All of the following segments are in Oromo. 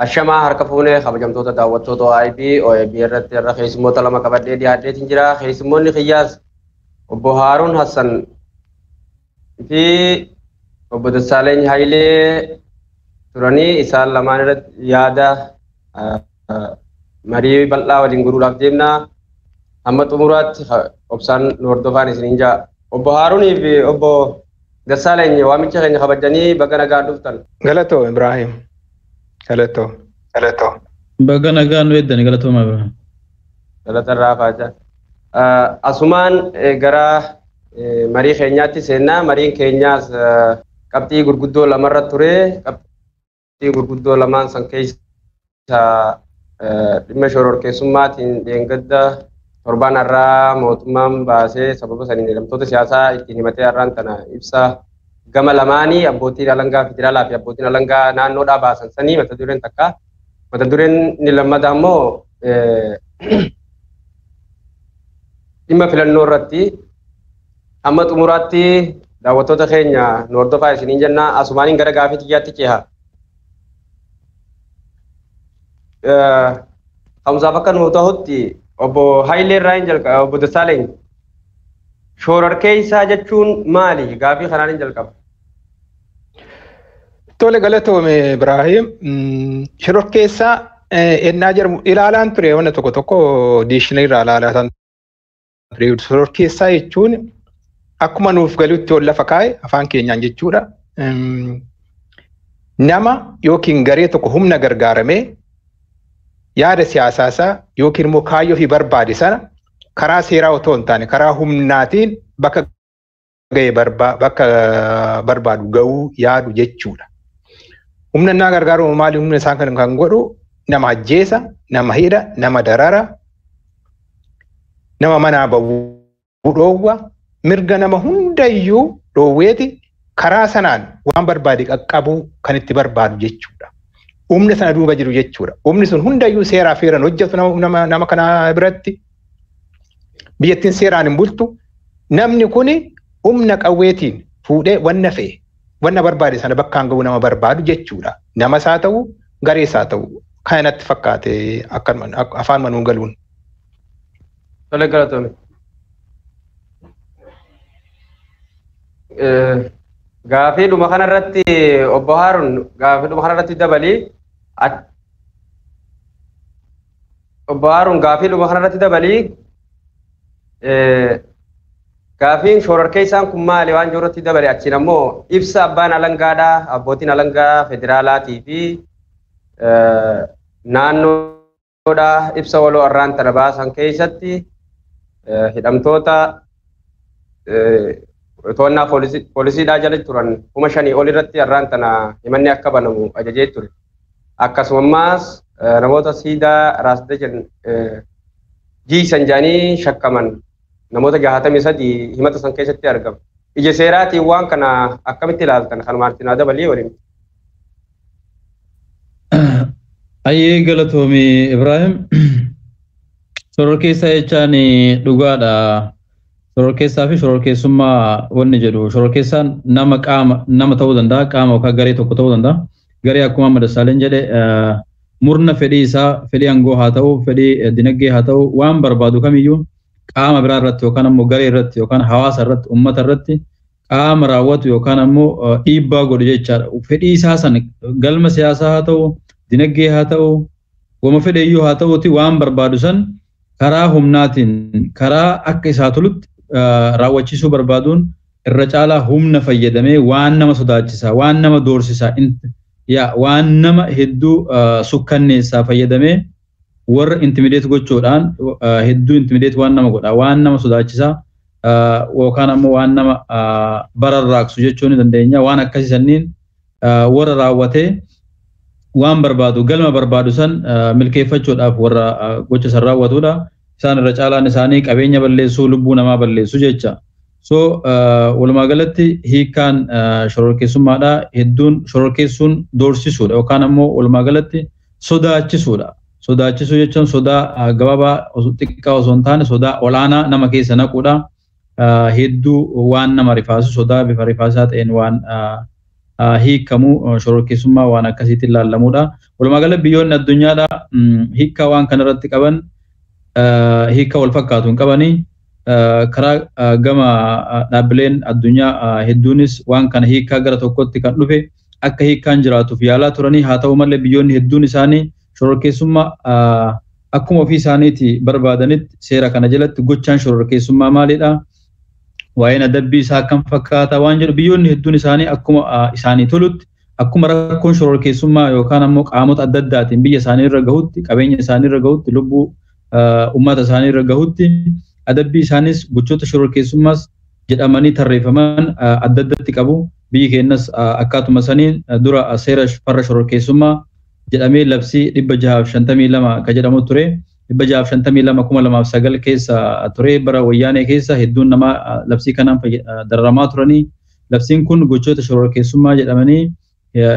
Ashamaa harka fuunee kabajamtoota daawwattoota OIB OIB irratti irra keessummoota lama qabadhee dhiyaadheetiin jira. Keessummoonni kiyyaas obbo Haaruun Hassan fi obbo Dassaaleny Hayilee turanii isaan lamaan irratti yaada marii bal'aa waliin godhuudhaaf deemna. Hamma xumuraatti obsaan nu hordofaan isiniin jaa. Obbo Haaruunii fi obbo Dassaaleny waamicha keenya kabajanii baga nagaan dhuftan. Galatoo Ibrahim. Galatoo. Galatoo. Baga nagaan nu eeddani galatooma Ibrahim. Galatarraa faacha. Asumaan gara marii keenyaatti seennaa. Mariin keenyaas qabxii gurguddoo lamarra ture. Qabxii gurguddoo lamaan san keessa dhimma shororkeessummaatiin dheengadda torbaan har'aa mootummaan baasee sababa saniin hidhamtoota siyaasaa ittiin himatee har'aan tana ibsa gama lamaanii abbootiin alangaa federaalaa fi abbootiin alangaa naannoodhaa baasan sanii mata dureen takka. Mata dureen inni lammataa immoo dhimma filannoo irratti hamma xumuraatti daawwattoota keenya nu hordofaa isiniin jenna. Asumaaniin gara gaafii xiyyaatti ceha. Ka'umsaaf akka nu ta'utti obbo Hayilee irraa hin jalqaba obbo Dassaaleny shororkeessaa jechuun maali? Gaafii kanaan hin jalqaba. Tole galatoome Ibrahim. Shororkeessaa ennaa jedhamu ilaalaan ture wanna tokko tokko diishinii irraa ilaalaa ture. Shororkeessaa jechuun akkuma nuuf galutti ol lafa kaa'e afaan keenyaan jechuudha. Nama yookiin garee tokko humna gargaaramee yaada siyaasaa isaa yookiin immoo kaayyoo fi barbaade sana karaa seeraa otoo hin taane karaa humnaatiin bakka ga'e bakka barbaadu ga'uu yaadu jechuudha. Humna innaa gargaaru maali humna isaan kan godhu nama ajjeesa, nama hidha, nama darara, nama manaa ba'uu dhoowwa, mirga nama hundayyuu dhoowweeti karaa sanaan waan barbaade qaqqabuu kan itti barbaadu jechuudha. Humna sana duuba jiru jechuudha. Humni sun hundayyuu seeraa fi heeraan hojjetu nama kana biratti. Biyyattiin seeraan hin bultu. Namni kuni humna qawweetiin fuudhee wanna fe'e, wanna barbaade sana bakkaan ga'uu nama barbaadu jechuudha. Namas haa ta'u, garees haa ta'u. Kana natti fakkaate akkanuma afaan manuu galuun. Tole galatoome. Gaafii dhuma kanarratti obbo Haaruun gaafii dhuma kanarratti dabalii obbo Haaruun gaafii dhuma kanarratti dabalii gaafiin shororkeessaan kun maali waan jirutti dabale achiin ammoo ibsa abbaan alangaadhaa abbootiin alangaa federaalaatii fi naannoodhaa ibsa waloo arraan tana baasan keessatti hidhamtoota to'annaa poolisiidhaa jala turan 5,000 ol irratti arraan tana himanni akka banamu ajajee ture. Akkasumas namoota siidaa Raasdajan jiisan jedhanii shakkaman namoota 63 himata san keessatti argamu. Ija seeraatiin waan kana akkamitti ilaaltan kanumaan itti naa dabalii waliin. Ayyee galatoomii Ibrahim. Shororkeessaa jechaan dhugaadha. Shororkeessaa fi shororkeessummaa wanni jedhu shororkeessaan nama qaama nama ta'uu danda'a qaama yookaan garee tokko ta'uu danda'a. Garee akkuma amma Dassaaleny jedhe murna fedhii isaa fedhii aangoo haa ta'u fedhii dinagdee haa ta'u waan barbaadu kamiyyuu qaama biraa irratti yookaan ammoo garee irratti yookaan hawaasa irratti uummata irratti qaama raawwatu yookaan ammoo dhiibbaa godhu jechaadha. Fedhii isaa san galma siyaasaa haa ta'u dinagdee haa ta'u wama fedheeyyuu haa ta'uuti waan barbaadu san karaa humnaatiin karaa akka isaa tolutti raawwachiisuu barbaaduun irra caalaa humna fayyadamee waan nama sodaachisaa waan nama doorsisaa yaa waan nama hedduu sukkanneessaa fayyadamee warra intimideet gochuudhaan hedduu intimideet waan nama godha waan nama sodaachisaa yookaan ammoo waan nama bararraaqsu jechuu ni dandeenya waan akkasii sanniin warra raawwatee waan barbaadu galma barbaadu san milkeeffachuudhaaf warra gocha san raawwatudha. Isaan irra caalaan isaanii qabeenya balleessuu lubbuu namaa balleessuu jecha. So walumaa galatti hiikkaan shororkeessummaadha hedduun shororkeessuun doorsisuudha yookaan ammoo walumaa galatti sodaachisuudha. Sodaachisuu jechuun sodaa gabaabaa xiqqaa osoo hin taane sodaa olaanaa nama keessa naquudha. Hedduu waan nama rifaasu sodaa bifa rifaasaa ta'een waan hiikamu shororkeessummaa waan akkasiitti ilaalamudha. Walumaa gala biyyoonni addunyaadha hiika waan kanarratti qaban hiika wal fakkaatu hin qabanii. Karaa gama dhaabbileen addunyaa hedduunis waan kana hiikaa gara tokkotti kan dhufe akka hiikaan jiraatuuf yaalaa turanii, haa ta'u malee biyyoonni hedduun isaanii shororkeessummaa akkuma ofii isaaniiti barbaadanitti seera kana jalatti gochaan shororkeessummaa maalidha? Waa'een adabbii isaa akkam fakkaata waan jedhu biyyoonni hedduun isaanii akkuma isaanii tolutti, akkuma rakkoon shororkeessummaa yookaan ammoo qaamota adda addaatiin biyya isaanii irra gahutti, qabeenya isaanii irra gahutti, lubbuu uummata isaanii irra gahutti adabbii isaanis gochoota shororkeessummaas jedhamanii tarreeffaman adda addatti qabu. Biyyi keenyas akkaatuma saniin dura seera farra shororkeessummaa jedhamee labsii 652 kan jedhamu ture. 652 2009 keessa ture, bara wayyaanee keessa hedduun namaa labsii kanaan dararamaa turanii. Labsiin kun gochoota shororkeessummaa jedhamanii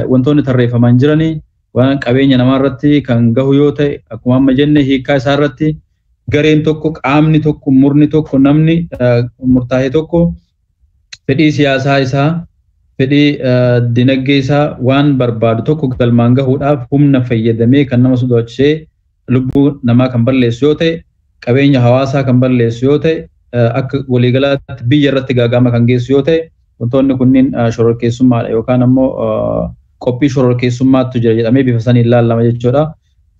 wantoonni tarreeffaman jiranii waan qabeenya namaa irratti kan gahu yoo ta'e, akkuma amma jenne hiikkaa isaa irratti gareen tokko, qaamni tokko, murni tokko, namni murtaa'e tokko fedhii siyaasaa isaa, fedhii dinagdee isaa waan barbaadu tokko galmaan gahuudhaaf humna fayyadamee kan nama sodaachisee lubbuu namaa kan balleessu yoo ta'e, qabeenya hawaasaa kan balleessu yoo ta'e, akka waliigalaatti biyya irratti gaaga'ama kan geessu yoo ta'e, wantoonni kunniin shororkeessummaadha yookaan ammoo qophii shororkeessummaatu jira jedhamee bifa saniin ilaalama jechuudha.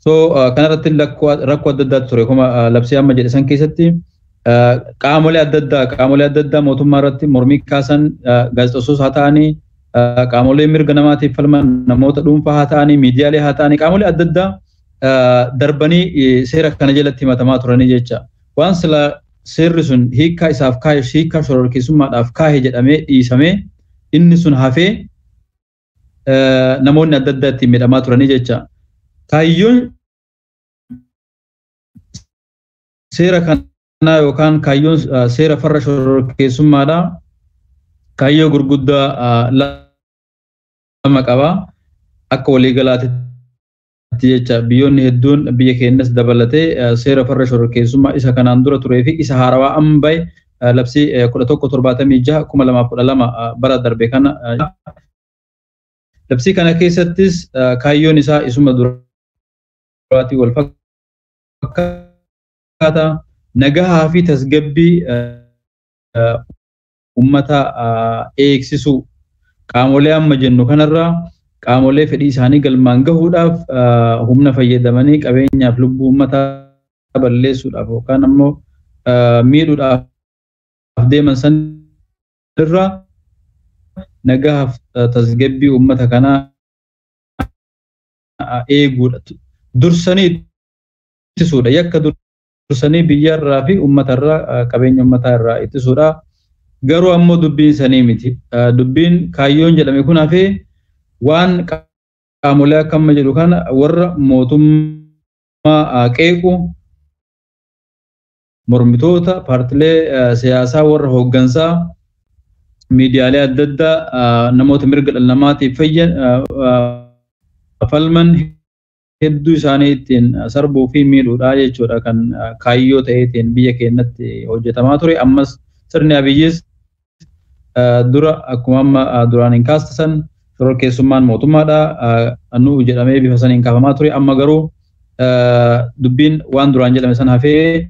So kanarratti rakkoo adda addaatu ture. Kuma labsii amma jedhe san keessatti qaamolee adda addaa mootummaa irratti mormii kaasan, gaazexeessitoota haa ta'anii, qaamolee mirga namaatiif falman, namoota dhuunfaa haa ta'anii, miidiyaalee haa ta'anii, qaamolee adda addaa darbanii seera kana jalatti himatamaa turanii jecha. Waan sila seerri sun hiikkaa isaaf kaahe, hiikkaa shororkeessummaadhaaf kaahe jedhamee dhiisamee inni sun hafee namoonni adda addaa ittiin miidhamaa turanii jecha. Kaayyoon seera kanaa yookaan kaayyoon seera farra shororkeessummaadha. Kaayyoo gurguddaa lama qaba. Akka waliigalaatti jecha biyyoonni hedduun biyya keenyas dabalatee seera farra shororkeessummaa isa kanaan dura turee fi isa haarawaa amma bahe labsii 1176 2012 bara darbe kana, labsii kana keessattis kaayyoon isaa isuma duraatii wal fakkaata, nagahaa fi tasgabbii uummata eegsisuu, qaamolee amma jennu kanarraa qaamolee fedhii isaanii galmaan gahuudhaaf humna fayyadamanii qabeenyaaf lubbuu uummataa balleessuudhaaf yookaan ammoo miidhuudhaaf deeman sanirraa nagahaaf tasgabbii uummata kanaa eeguudha. Dursanii ittisuudha. Yakka dursanii biyyarraa fi uummatarraa, qabeenya uummataa irraa ittisuudha. Garuu ammoo dubbiin sanii miti. Dubbiin kaayyoon jedhame kun hafee waan qaamolee akka amma jedhu kana warra mootummaa qeequ, mormitoota, paartilee siyaasaa, warra hooggansaa, miidiyaalee adda addaa, namoota mirga dhala namaatiif falman hedduu isaanii ittiin sarbuu fi miidhuudha jechuudha kan kaayyoo ta'eetiin biyya keenyatti hojjetamaa ture. Ammas sirni Abiyyis dura akkuma amma duraan hin kaastisan shororkeessummaan mootummaadha nu jedhamee bifa saniin kaafamaa ture. Amma garuu dubbiin waan duraan jedhame san hafee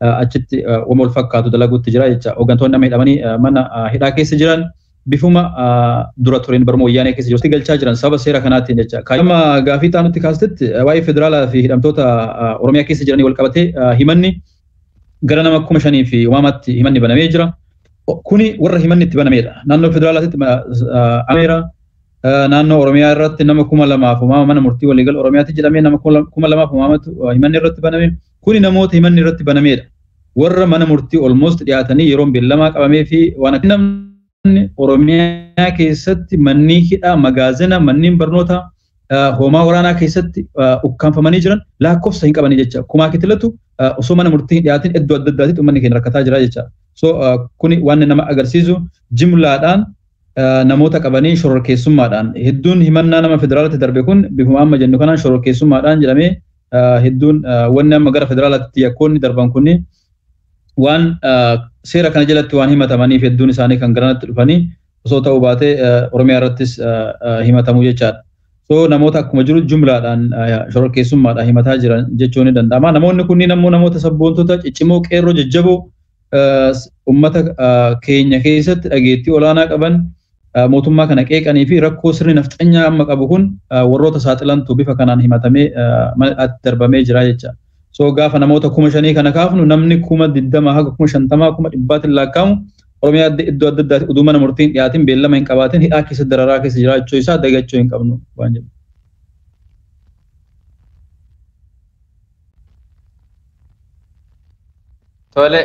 achitti waan wal fakkaatu dalaguutti jira jecha. Hooggantoonni nama hidhamanii mana hidhaa keessa jiran bifuma dura tureen baruma wayyaanee keessa jiru galchaa jiran sababa seera kanaatiin jecha. Amma gaafii taanutti kaastetti waa'ee federaalaa fi hidhamtoota Oromiyaa keessa jiranii wal qabatee himanni gara nama 5,000 fi waamaatti himanni banamee jira. Kuni warra himanni itti banameedha. Naannoo federaalaatti ameera naannoo Oromiyaa irratti nama 2,000 waama mana murtii waliigal Oromiyaatti jedhamee nama 2,000 waamatu himanni irratti baname. Kuni namoota himanni irratti banameedha. Warra mana murtii almost dhiyaatanii yeroon beellamaa qabamee fi waan namni Oromiyaa keessatti manni hidhaa, magaazina, manneen barnoota, hoomaa waraanaa keessatti ukkaanfamanii jiran lakkoofsa hin qabanii jecha. Kumaa kitilatu osoo mana murtii hin dhiyaatin iddoo adda addaatti uummanni keenya rakkataa jira jecha. So kuni waan nama agarsiisu jimlaadhaan namoota qabanii shororkeessummaadhaan hedduun himannaa nama federaalaatti darbe kun bifuma amma jennu kanaan shororkeessummaadhaan jedhamee hedduun wanni amma gara federaalaatti yakkoonni darban kunni waan seera kana jalatti waan himatamaniif hedduun isaanii kan garanatti dhufanii Osoo ta'uu baatee Oromiyaa irrattis himatamuu jechaadha. So namoota akkuma jiru jumlaadhaan shororkeessummaadhaan himataa jiran jechuun ni danda'ama. Namoonni kunniin ammoo namoota sabboontota ciccimoo qeerroo jajjaboo uummata keenya keessatti dhageettii olaanaa qaban mootummaa kana qeeqanii fi rakkoo sirni nafxanyaa amma qabu kun warroota saaxilantu bifa kanaan himatamee darbamee jira jecha. So gaafa namoota 5,000 kana kaafnu namni 20,000 haga 50,000 100,000 lakkaa'amu Oromiyaa iddoo adda addaatti utuu mana murtiin dhiyaatiin beellama hin qabaatin hidhaa keessa dararaa keessa jiraachuu isaa dagachuu hin qabnu waan jedhu. Tole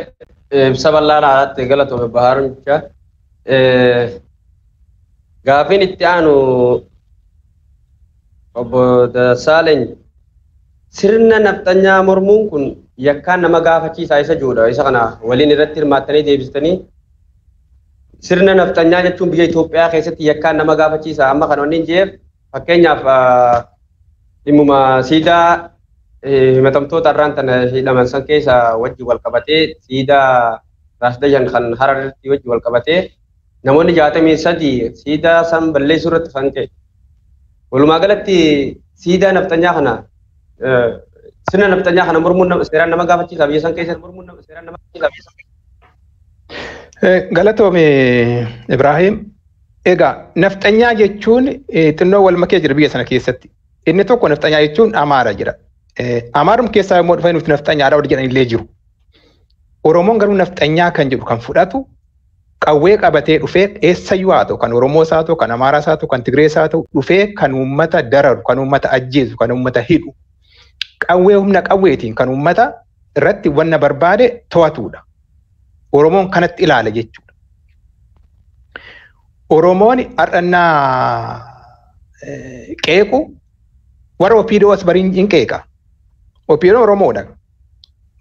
ibsa bal'aa irratti galatoome Bahaarumcha. Gaafiin itti aanu obbo Dassaaleny sirna nafxanyaa mormuun kun yakkaan nama gaafachiisaa isa jiruudha. Isa kana waliin irratti hirmaattanii deebistanii sirna nafxanyaa jechuun biyya Itoophiyaa keessatti yakkaan nama gaafachiisa. Amma kan wanni hin jeef fakkeenyaaf dhimmuma siidaa himatamtoota irraan tana hidhaman san keessa wajji wal qabatee siidaa Raas Dajan kan Hararitti wajji wal qabatee namoonni 63 siidaa san balleessuu irratti kan ka'e. Walumaa galatti siidaa nafxanyaa kana sirna nafxanyaa kana mormuun seeraan nama gaafachiisa biyya san keessa mormuun seeraan nama gaafachiisa. Galatoome Ibrahim. Egaa nafxanyaa jechuun xinnoo wal makee jira biyya sana keessatti. Inni tokko nafxanyaa jechuun Amaara jira. Amaarum keessaa immoo dhufanii nuti nafxanyaadha warri jedhan illee jiru. Oromoon garuu nafxanyaa kan jedhu kan fudhatu qawwee qabatee dhufee eessayyuu haa ta'u kan Oromoos haa ta'u kan Amaaraas haa ta'u kan Tigrees haa ta'u dhufee kan uummata dararu kan uummata ajjeesu kan uummata hidhu qawwee humna qawweetiin kan uummata irratti wanna barbaade to'atudha. Oromoon kanatti ilaala jechuudha. Oromoon har'annaa qeequ warra OPDOs bariin hin qeeqa. OPDO Oromoodha.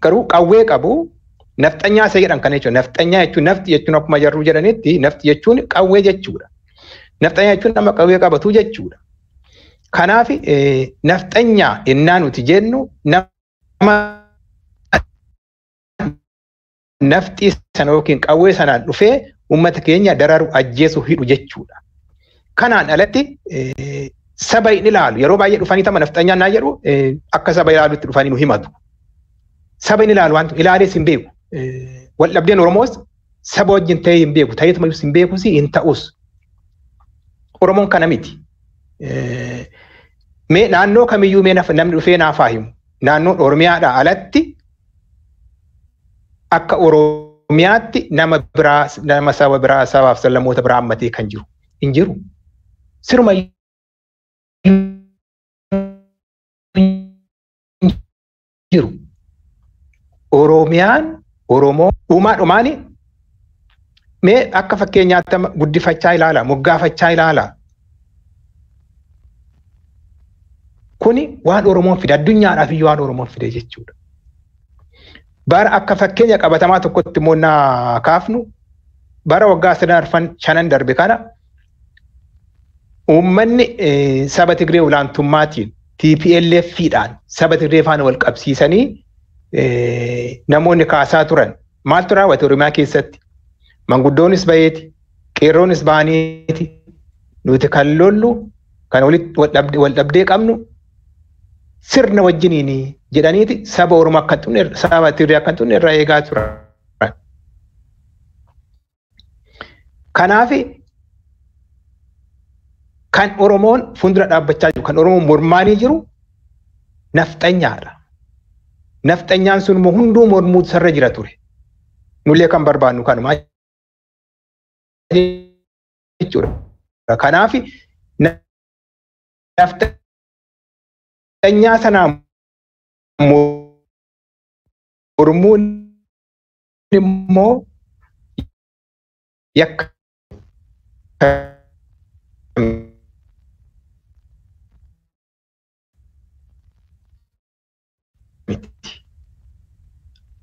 Garuu qawwee qabu nafxanyaa isa jedhan kana jechuudha. Nafxanyaa jechuun nafti jechuun akkuma jarruu jedhanitti nafti jechuun qawwee jechuudha. Nafxanyaa jechuun nama qawwee qabatu jechuudha. Kanaaf nafxanyaa innaa nuti jennu nama nafti sana yookiin qawwee sanaan dhufee uummata keenya dararu ajjeesu hidhu jechuudha. Kanaan alatti saba hin ilaalu yeroo baay'ee dhufanii tama nafxanyaa naa jedhu akka saba ilaalutti dhufanii nu himatu. Saba hin ilaalu waan ilaalees hin beeku. Wal dhabdeen Oromoos saba wajjin ta'ee hin beeku. Ta'eetuma hin beekus hin ta'us. Oromoon kana miti. Mee naannoo kamiyyuu mee namni dhufee naaf haa himu. Naannoon Oromiyaadhaa alatti akka Oromiyaatti nama biraa nama saba biraa sabaaf sablammoota biraa hammatee kan jiru hin jiru. Siruma jiru. Oromiyaan Oromoo uumaa dhumaani mee akka fakkeenyaatti guddifachaa ilaala, moggaafachaa ilaala. Kuni waan Oromoon fide addunyaadhaaf iyyuu waan Oromoon fide jechuudha. Bara akka fakkeenya qabatamaa tokkotti immoo naa kaafnu bara waggaa 3-4-5 darbe kana uummanni saba Tigree olaantummaatiin TPLF-dhaan saba Tigree faana wal qabsiisanii namoonni kaasaa turan maaltu raawwate Oromiyaa keessatti? Manguddoonis baheeti, qeerroonis bahaniiti, nuti kan lollu kan wal dhabdee qabnu sirna wajjiniin jedhaniiti saba Oromoo akka hin tuqne saba Tigree akka hin tuqne irraa eegaa turan. Kanaaf kan Oromoon fuuldura dhaabbachaa jiru kan Oromoon mormaanii jiru nafxanyaadha. Nafxanyaan sun immoo hunduu mormuu sarra jira ture. Nullee kan barbaannu kanuma jechuudha. Kanaaf nafxanyaa sanaa mormuun immoo yakka miti.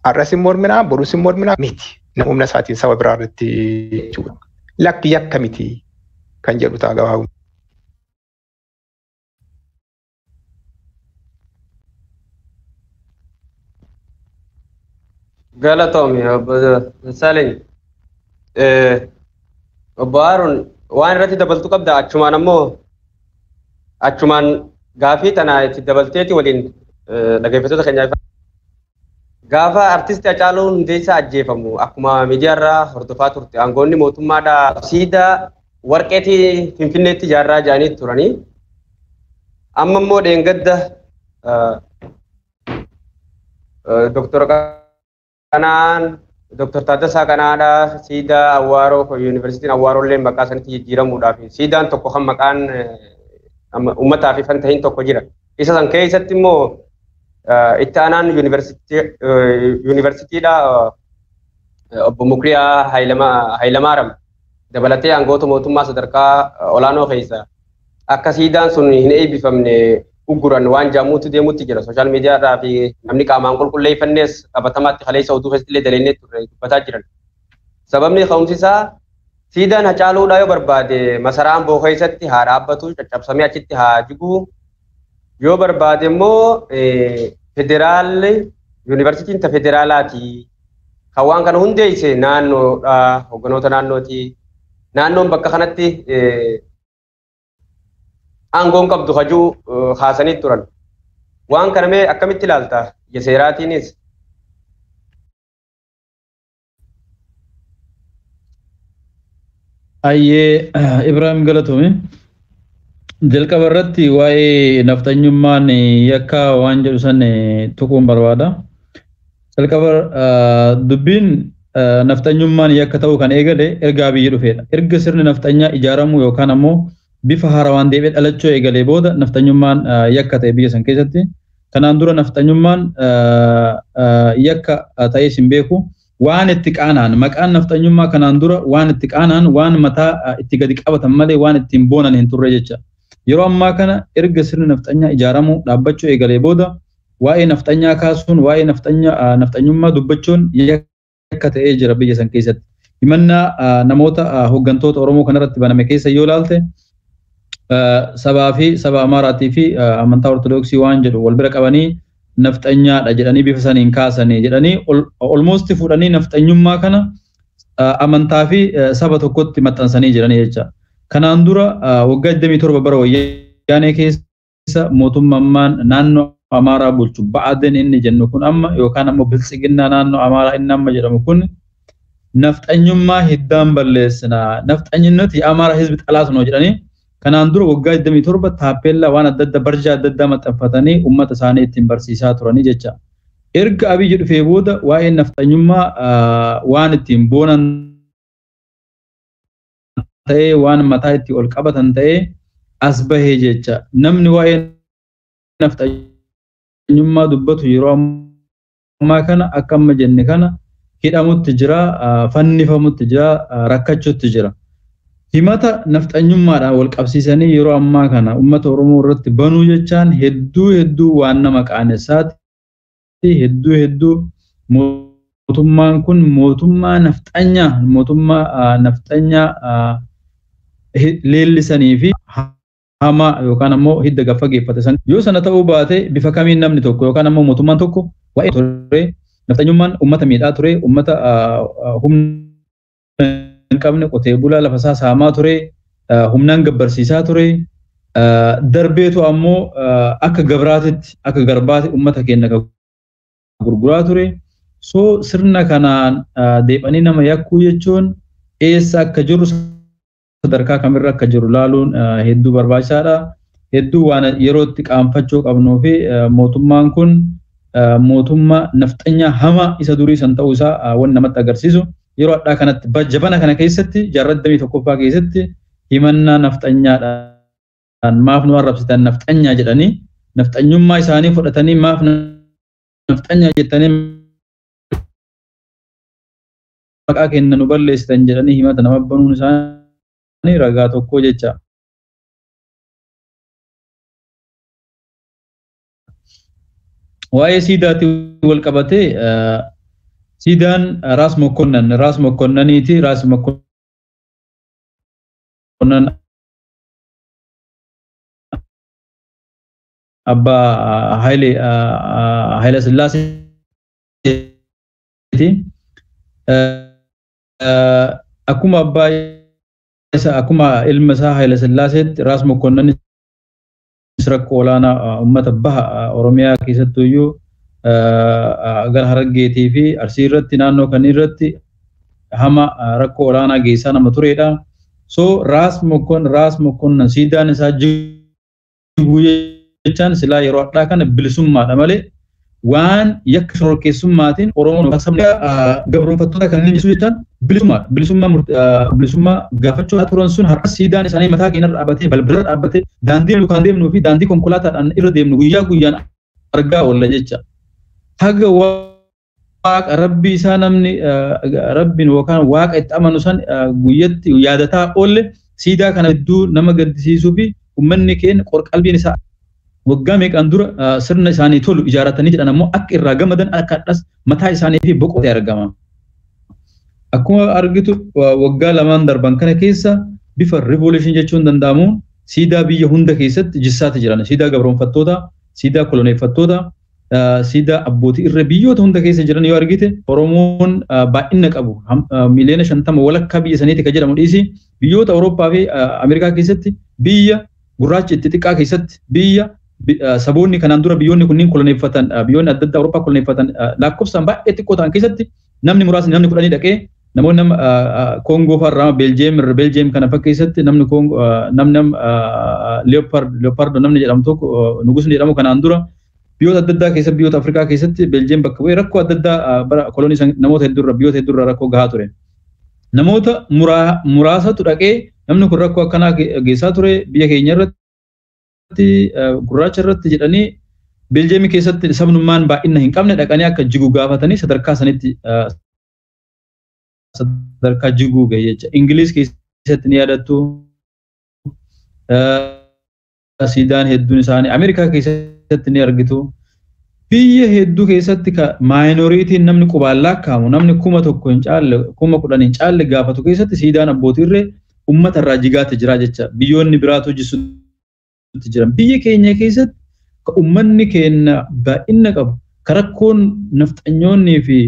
Har'as hin morminaa, borus hin morminaa miti. Humna isaatiin saba biraa irratti jechuudha. Lakki yakka miti kan jedhu ta'a gabaabumatti. Galatoomi obbo Dassaaleny. Obbo Haaruun waan irratti dabaltu qabda achumaan ammoo achumaan gaafii tana itti dabalteeti waliin dhaggeeffattoota keenyaaf. Gaafa artisti Hacaaluu Hundeessaa ajjeefamu akkuma miidiyaarraa hordofaa turte aangoonni mootummaadhaa siidaa warqeetii Finfinneetti ijaarraa jedhanii turanii. Amma immoo dheengadda Dooktor Qanaan Dooktor Taaddasaa Qanaadhaa siidaa Awwaaroo yuunivarsiitiin Awwaaroo illee maqaa sanitti jijjiiramuudhaaf siidaan tokko kan maqaan uummataaf ifan tahin tokko jira. Isa san keessatti immoo itti aanaan yuunivarsiitiidha obbo Mukriyaa Hayilamaariyaam dabalatee aangoota mootummaa sadarkaa olaanoo keessa akka siidaan sun hin eebbifamne ugguran waan jaamuutti deemuutti jira. Sooshaal miidiyaadhaa fi namni qaamaan qulqulleeffannees qabatamaatti kaleessa oduu keessatti illee dalagnee turre dubbataa jiran. Sababni ka'umsi isaa siidaan Hacaaluudhaa yoo barbaade masaraa Amboo keessatti haa dhaabbatu caccabsamee achitti haa jigu. Yoo barbaade immoo federaalli yuunivarsiitiin ta federaalaati. Kan waan kana hundeesse naannoodha hogganoota naannooti. Naannoon bakka kanatti aangoon qabdu hajuu kaasanii turan. Waan kana mee akkamitti ilaalta? Ija seeraatiinis. Ayyee Ibrahim Galatoome. Jalqaba irratti waa'ee nafxanyummaan yakka waan jedhu san tuquun barbaada. Jalqaba dubbiin nafxanyummaan yakka ta'uu kan eegale erga Abiyyi dhufeedha. Erga sirni nafxanyaa ijaaramuu yookaan ammoo bifa haarawaan deebi'ee dhalachuu eegalee booda nafxanyummaan yakka ta'e biyya san keessatti. Kanaan dura nafxanyummaan yakka ta'ee hin beeku. Waan itti qaanaan maqaan nafxanyummaa kanaan dura waan itti qaanaan waan mataa itti gadi qabatan malee waan ittiin boonan hin turre jecha. Yeroo ammaa kana erga sirni nafxanyaa ijaaramuu dhaabbachuu eegalee booda waa'ee nafxanyaa kaasuun waa'ee nafxanyummaa dubbachuun yakka ta'ee jira biyya san keessatti. Himannaa namoota hooggantoota Oromoo kanarratti baname keessa yoo ilaalte sabaa fi saba Amaaraatii fi amantaa Ortodoksii waan jedhu wal bira qabanii nafxanyaadha jedhanii bifa saniin kaasanii jedhanii olmoosti fuudhanii nafxanyummaa kana amantaa fi saba tokkotti maxxansanii jiranii jecha. Kanaan dura waggaa 27 bara wayyaanee keessa mootummaan naannoo Amaaraa bulchu ba'aadeen inni jennu kun amma yookaan ammoo biltsiginnaa naannoo Amaaraa inni amma jedhamu kun nafxanyummaa hiddaan balleessina nafxanyinnooti Amaaraa hizbi xalaat noo jedhanii kanaan dura waggaa 27 taappeellaa waan adda addaa barjaa adda addaa maxxanfatanii uummata isaanii ittiin barsiisaa turanii jecha. Erga Abiyyi dhufee booda waa'een nafxanyummaa waan ittiin boonan ta'ee waan mataa itti ol qabatan ta'ee as bahee jecha. Namni waa'ee nafxanyummaa dubbatu yeroo ammaa kana akka amma jenne kana hidhamutti jira, fannifamutti jira, rakkachuutti jira. Himata nafxanyummaadhaan wal qabsiisanii yeroo ammaa kana uummata Oromoo irratti banuu jechaan hedduu hedduu waan nama qaanessaati. Hedduu hedduu mootummaan kun mootummaa nafxanyaa mootummaa nafxanyaa leellisanii fi hamaa yookaan ammoo hidda gaffa geeffate san. Yoo sana ta'uu baate bifa kamiin namni tokko yookaan ammoo mootummaan tokko waa'ee ture nafxanyummaan uummata miidhaa ture uummata humna hin qabne qotee bulaa lafa isaa saamaa ture humnaan gabbarsiisaa ture darbeetu ammoo akka gabraatitti akka garbaatti uummata keenya gurguraa ture. So sirna kanaan deebanii nama yakkuu jechuun eessa akka jiru sadarkaa kamirra akka jiru laaluun hedduu barbaachisaadha. Hedduu waan yeroo itti qaanfachuu qabnuu fi mootummaan kun mootummaa nafxanyaa hamaa isa durii san ta'uu isaa waan namatti agarsiisu. Yeroo addaa kanatti jabana kana keessatti jaarraa 21ffaa keessatti himannaa nafxanyaadhaan maaf nu arrabsitan nafxanyaa jedhanii nafxanyummaa isaanii fudhatanii maaf nafxanyaa jettanii maqaa keenya nu balleessitan jedhanii himata nama banuun isaanii ragaa tokko jecha. Waa'ee siidaatti wal qabatee siidaan Raas Mokonnan Raas Mokonnaniiti Raas Mokonnan abbaa Haile Haile Sillaaseeti. Akkuma abbaa isaa akkuma ilma isaa Haayila Sillaaseetti Raas Mokonnonis rakkoo olaanaa uummata baha Oromiyaa keessattuu iyyuu gara Harargeetii fi Arsii irratti naannoo kan irratti hama rakkoo olaanaa geessaa nama turedha. So Raas Mokonnon siidaan isaa jiguu jechaan silaa yeroo addaa kana bilisummaadha malee waan yakka shororkeessummaatiin Oromoon sabni gabroonfattoota kanneen jechuu jechaan bilisummaadha. Bilisummaa gaafachuu turan sun har'a siidaan isaanii mataa keenya irra dhaabbatee balbala dhaabbatee daandii lukaan deemnuu fi daandii konkolaataadhaan irra deemnu guyyaa guyyaan argaa oolla jecha. Haga waaqa rabbii isaa namni rabbiin yookaan waaqa itti amanu san guyyatti yaadataa oolle siidaa kana hedduu nama gaddisiisuu fi uummanni keenya qorqalbiin isaa waggaa meeqaan dura sirna isaanii tolu ijaarratanii jedhan ammoo akka irraa gamadan akka hadhas mataa isaanii fi boqotee argama. Akkuma argitu waggaa lamaan darban kana keessa bifa revolution jechuun danda'amu siidaa biyya hunda keessatti jissaati jiran. Siidaa gabroonfattoota, siidaa koloneeffattoota, siidaa abbootii irra biyyoota hunda keessa jiran yoo argite Oromoon baay'ina qabu miliyoona 50 walakkaa biyya saniiti kan jedhamu dhiisi biyyoota Awurooppaa fi Ameerikaa keessatti biyya gurraachi itti xiqqaa keessatti biyya saboonni kanaan dura biyyoonni kunniin koloneeffatan biyyoonni adda addaa Awurooppaa koloneeffatan lakkoofsaan baay'ee xiqqoo ta'an keessatti namni muraasni namni 10 dhaqee namoonni nama Koongoo fa'aa Beeljeem kana fa'a keessatti namni Koongoo namni Leopardo namni jedhamu tokko nugusni jedhamu kanaan dura biyyoota adda addaa keessatti biyyoota Afrikaa keessatti Beeljeem bakka bu'ee rakkoo adda addaa bara kolonii namoota hedduurra biyyoota hedduurra rakkoo gahaa ture. Namoota muraasatu dhaqee namni kun rakkoo akkanaa geessaa ture biyya keenya irratti gurraacha irratti jedhanii Beeljeemii keessatti sabnummaan baay'ina hin qabne dhaqanii akka jigu gaafatanii sadarkaa sanitti sadarkaa jiguu gahe jecha. Ingiliis keessatti ni yaadattu siidaan hedduun isaanii Ameerikaa keessatti ni argitu. Biyya hedduu keessatti maayinooriitiin namni qubaan lakkaa'amu namni 1000 hin caalle 10,000 hin caalle gaafatu keessatti siidaan abbootii irree uummata irraa jigaate jira jecha. Biyyoonni biraatu jisuutti jiran. Biyya keenya keessatti uummanni keenya baay'ina qabu karakkoon nafxanyoonnii fi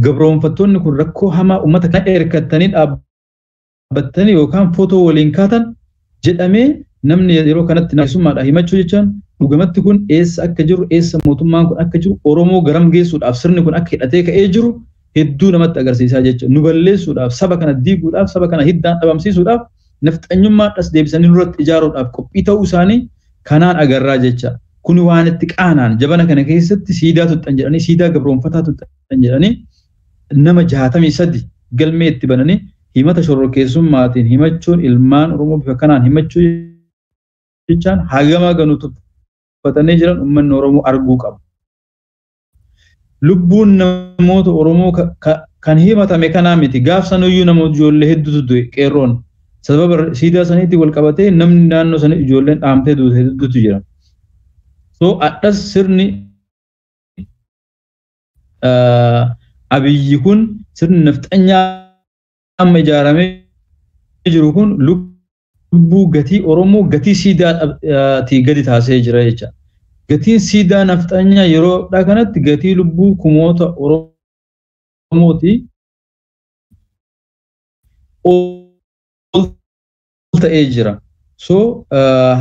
gabroonfattoonni kun rakkoo hamaa uummata kana erkattanii dhaabbatanii yookaan footoo waliin kaatan jedhamee namni yeroo kanatti naasummaadha himachuu jechaan dhugamatti kun eessa akka jiru eessa mootummaan kun akka jiru Oromoo garam geessuudhaaf sirni kun akka hidhatee ka'ee jiru hedduu namatti agarsiisaa jechuudha. Nu balleessuudhaaf saba kana diiguudhaaf saba kana hiddaan dhabamsiisuudhaaf nafxanyummaadhas deebisanii nurratti ijaaruudhaaf qophii ta'uu isaanii kanaan agarraa jecha. Kuni waan itti qaanaan jabana kana keessatti siidaa tuxxan jedhanii siidaa gabroonfataa tuxxan jedhanii nama 63 galmee itti bananii himata shororkeessummaatiin himachuun ilmaan Oromoo bifa kanaan himachuu jechaan hagama ganu tuffatanii jiran uummanni Oromoo arguu qaba. Lubbuun namoota Oromoo kan himatame kanaa miti gaafsanuyyuu namoota ijoollee hedduutu du'e qeerroon sababa siidaa saniitti wal qabatee namni naannoo sanii ijoolleen dhaamtee duute hedduutu jira. So addas sirni Abiyyi kun sirni nafxanyaa amma ijaaramee jiru kun lubbuu gatii Oromoo gatii siidaatii gadi taasisee jira jecha. Gatiin siidaa nafxanyaa yeroo dhaa kanatti gatii lubbuu kumoota Oromooti ol ta'ee jira. So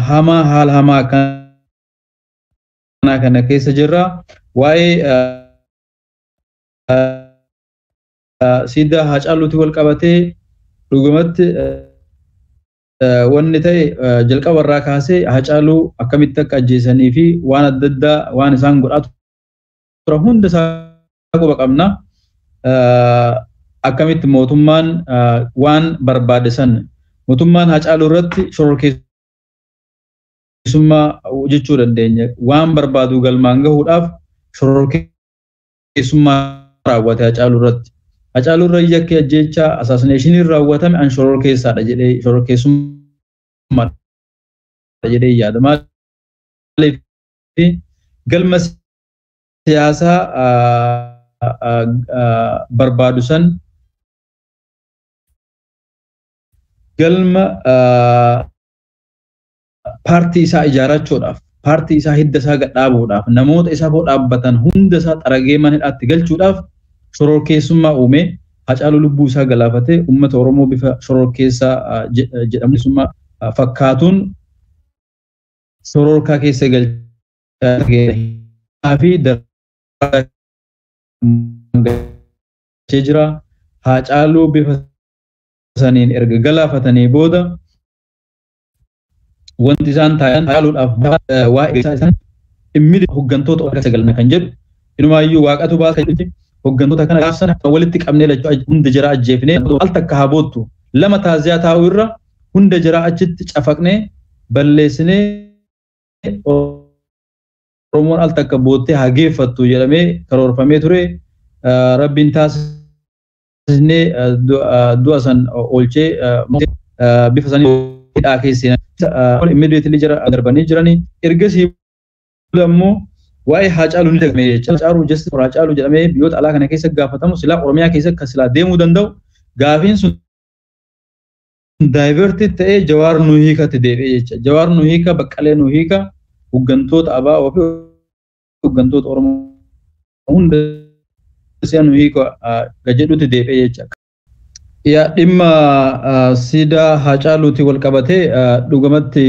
hamaa haala hamaa akkanaa kana keessa jirra. Waa'ee siidaa Haacaaluutti wal qabatee dhugumatti wanni ta'e jalqaba irraa kaasee Haacaaluu akkamitti akka ajjeesanii fi waan adda addaa waan isaan godhaa turan hunda isaa quba qabna. Akkamitti mootummaan waan barbaade san mootummaan Haacaaluu irratti shororkeessummaa jechuu dandeenya. Waan barbaadu galmaan gahuudhaaf shororkeessummaa raawwate Haacaaluu irratti. Haacaaluu irra yakki ajjeechaa assaasineeshinii raawwatame an shororkeessaadha jedhee shororkeessummaa jedhee yaada. Maaliif galma siyaasaa barbaadu san galma paartii isaa ijaarrachuudhaaf paartii isaa hidda isaa gadhaabuudhaaf namoota isaa dhaabbatan hunda isaa xaragee mana hidhaatti galchuudhaaf shororkeessummaa uume. Haacaaluu lubbuu isaa galaafatee uummata Oromoo bifa shororkeessaa jedhamnisummaa fakkaatuun shororkaa keessa galchaa fi galchee jira. Haacaaluu bifa saniin erga galaafatanii booda wanti isaan taa'an haaluudhaaf waa'ee isaan immidi hooggantoota Oromoo sagalna kan jedhu inumaayyuu waaqatu baasa jedhutti hooggantoota kana gaafsan walitti qabnee lachuu hunda jara ajjeefnee al takka haa boottu lama taaziyaa taa'u irra hunda jara achitti cafaqnee balleessinee Oromoon al takka boottee haa geeffattu jedhamee karoorfamee ture. Rabbiin taasisnee du'a san oolchee bifa sanii hidhaa keessa immediately jara darbanii jiranii. Ergasii immoo waa'ee Haacaaluu ni dagame jecha. Haacaaluu justice for Haacaaluu jedhamee biyyoota alaa kana keessa gaafatamu silaa Oromiyaa keessa akka silaa deemuu danda'u gaafiin sun daayivertii ta'ee Jawaar nu hiikatti deebi'e jecha. Jawaar nu hiika, Baqqalee nu hiika, hooggantoota ABO fi hooggantoota Oromoo hunda nu hiika jedhutti deebi'e jecha. Yaa dhimma siidaa Haacaaluutiin wal qabatee dhugumatti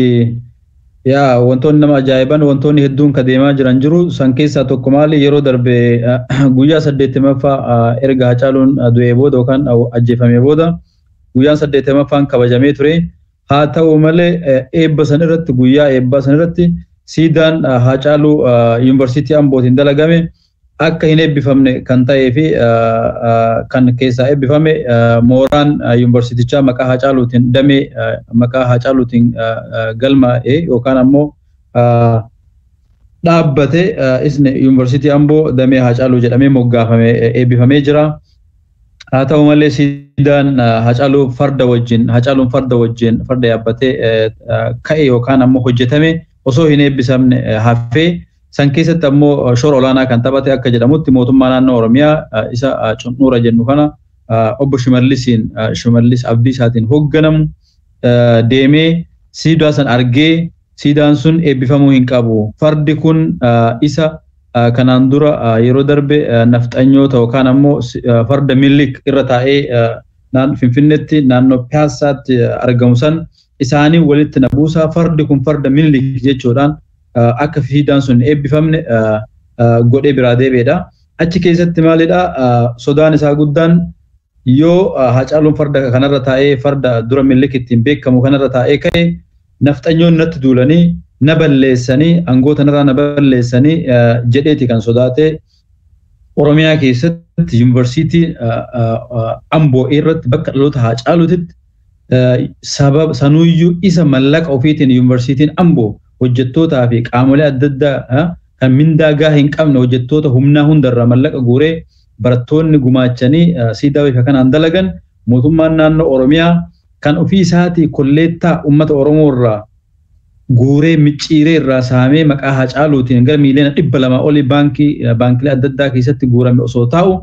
yaa wantoonni nama ajaa'iban wantoonni hedduun ka deemaa jiran jiru. San keessaa tokko maali, yeroo darbe guyyaa 80ffaa erga Haacaaluun du'ee booda yookaan ajjeefamee booda guyyaan 80ffaan kabajamee ture. Haa ta'u malee eebba san irratti, guyyaa eebbaa san irratti siidaan Haacaaluu yuunivarsiitii Ambootiin dalagame akka hin eebbifamne kan ta'ee fi kan keessaa eebbifame mooraan yuunivarsiitichaa maqaa Haacaaluutiin damee maqaa Haacaaluutiin galmaa'e yookaan ammoo dhaabbate isni yuunivarsiitii Amboo damee Haacaaluu jedhamee moggaafame eebbifamee jira. Haa ta'u malee siidaan Haacaaluu farda wajjin, Haacaaluun farda wajjin farda yaabbatee ka'e yookaan ammoo hojjetame osoo hin eebbisamne hafee. San keessatti ammoo shoora olaanaa kan taphate akka jedhamutti mootummaa naannoo Oromiyaa isa cunqura jennu kana obbo Shimallisiin, Shimallis Abdiisaatiin hoogganamu deemee siidaa san argee siidaan sun eebbifamuu hin qabu. Fardi kun isa kanaan dura yeroo darbe nafxanyoota yookaan ammoo farda Minilik irra taa'ee Finfinneetti naannoo Piyaassaatti argamu san isaanii walitti na buusaa, fardi kun farda Minilik jechuudhaan akka siidaan sun eebbifamne godhee biraa deebi'edha. Achi keessatti maalidha sodaan isaa guddaan yoo Haacaaluun farda kanarra taa'ee farda dura Minilik ittiin beekamu kanarra taa'ee ka'e nafxanyoonni natti duulanii na balleessanii aangoota narraa na balleessanii jedheeti kan sodaate. Oromiyaa keessatti yuunivarsiitii Amboo irratti bakka dhaloota Haacaaluutitti sababa sanuyyuu isa mallaqa ofiitiin yuunivarsiitiin Amboo hojjettootaa fi qaamolee adda addaa kan mindaa gahaa hin qabne hojjettoota humnaa hundarraa mallaqa guuree barattoonni gumaachanii siidaa bifa kanaan dalagan mootummaan naannoo Oromiyaa kan ofii isaatii kolleettaa uummata Oromoo irraa guuree micciiree irraa saamee maqaa Haacaaluutiin gara miiliyoona 200 olii baankilee adda addaa keessatti guurame osoo taa'u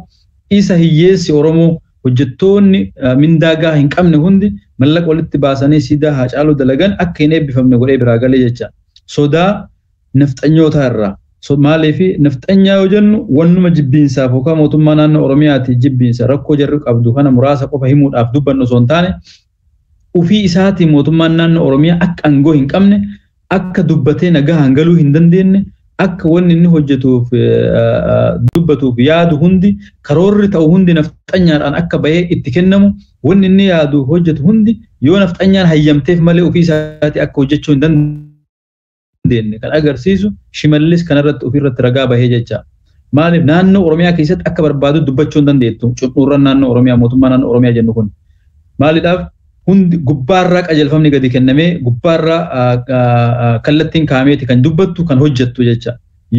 isa hiyyeessi Oromoo hojjettoonni mindaa gahaa hin qabne hundi mallaqa walitti baasanii siidaa Haacaaluu dalagan akka hin eebbifamne godhee biraa galee jecha. Sodaa nafxanyootaa irraa. Maaliif nafxanyaa yoo jennu wannuma jibbiinsaaf yookaan mootummaa naannoo Oromiyaati jibbiinsa rakkoo jarri qabdu kana muraasa qofa himuudhaaf dubbannu osoo hin taane ofii isaatii mootummaan naannoo Oromiyaa akka aangoo hin qabne, akka dubbatee nagaa hangaluu hin dandeenye, akka wanni inni hojjetuuf dubbatuuf yaadu hundi karoorri ta'u hundi nafxanyaadhaan akka bahee itti kennamu, wanni inni yaadu hojjetu hundi yoo nafxanyaan hayyamteef malee ofii isaatii akka hojjechuu hin dandeenye kan agarsiisu Shimallis kanarratti ofirratti ragaa bahee jecha. Maaliif naannoo Oromiyaa keessatti akka barbaadu dubbachuu hin dandeettu cunqurraan naannoo Oromiyaa mootummaa naannoo Oromiyaa jennu kun. Maaliidhaaf hundi gubbaarraa qajeelfamni gadi kennamee gubbaarraa kallattiin kaameeti kan dubbattu kan hojjettu jecha.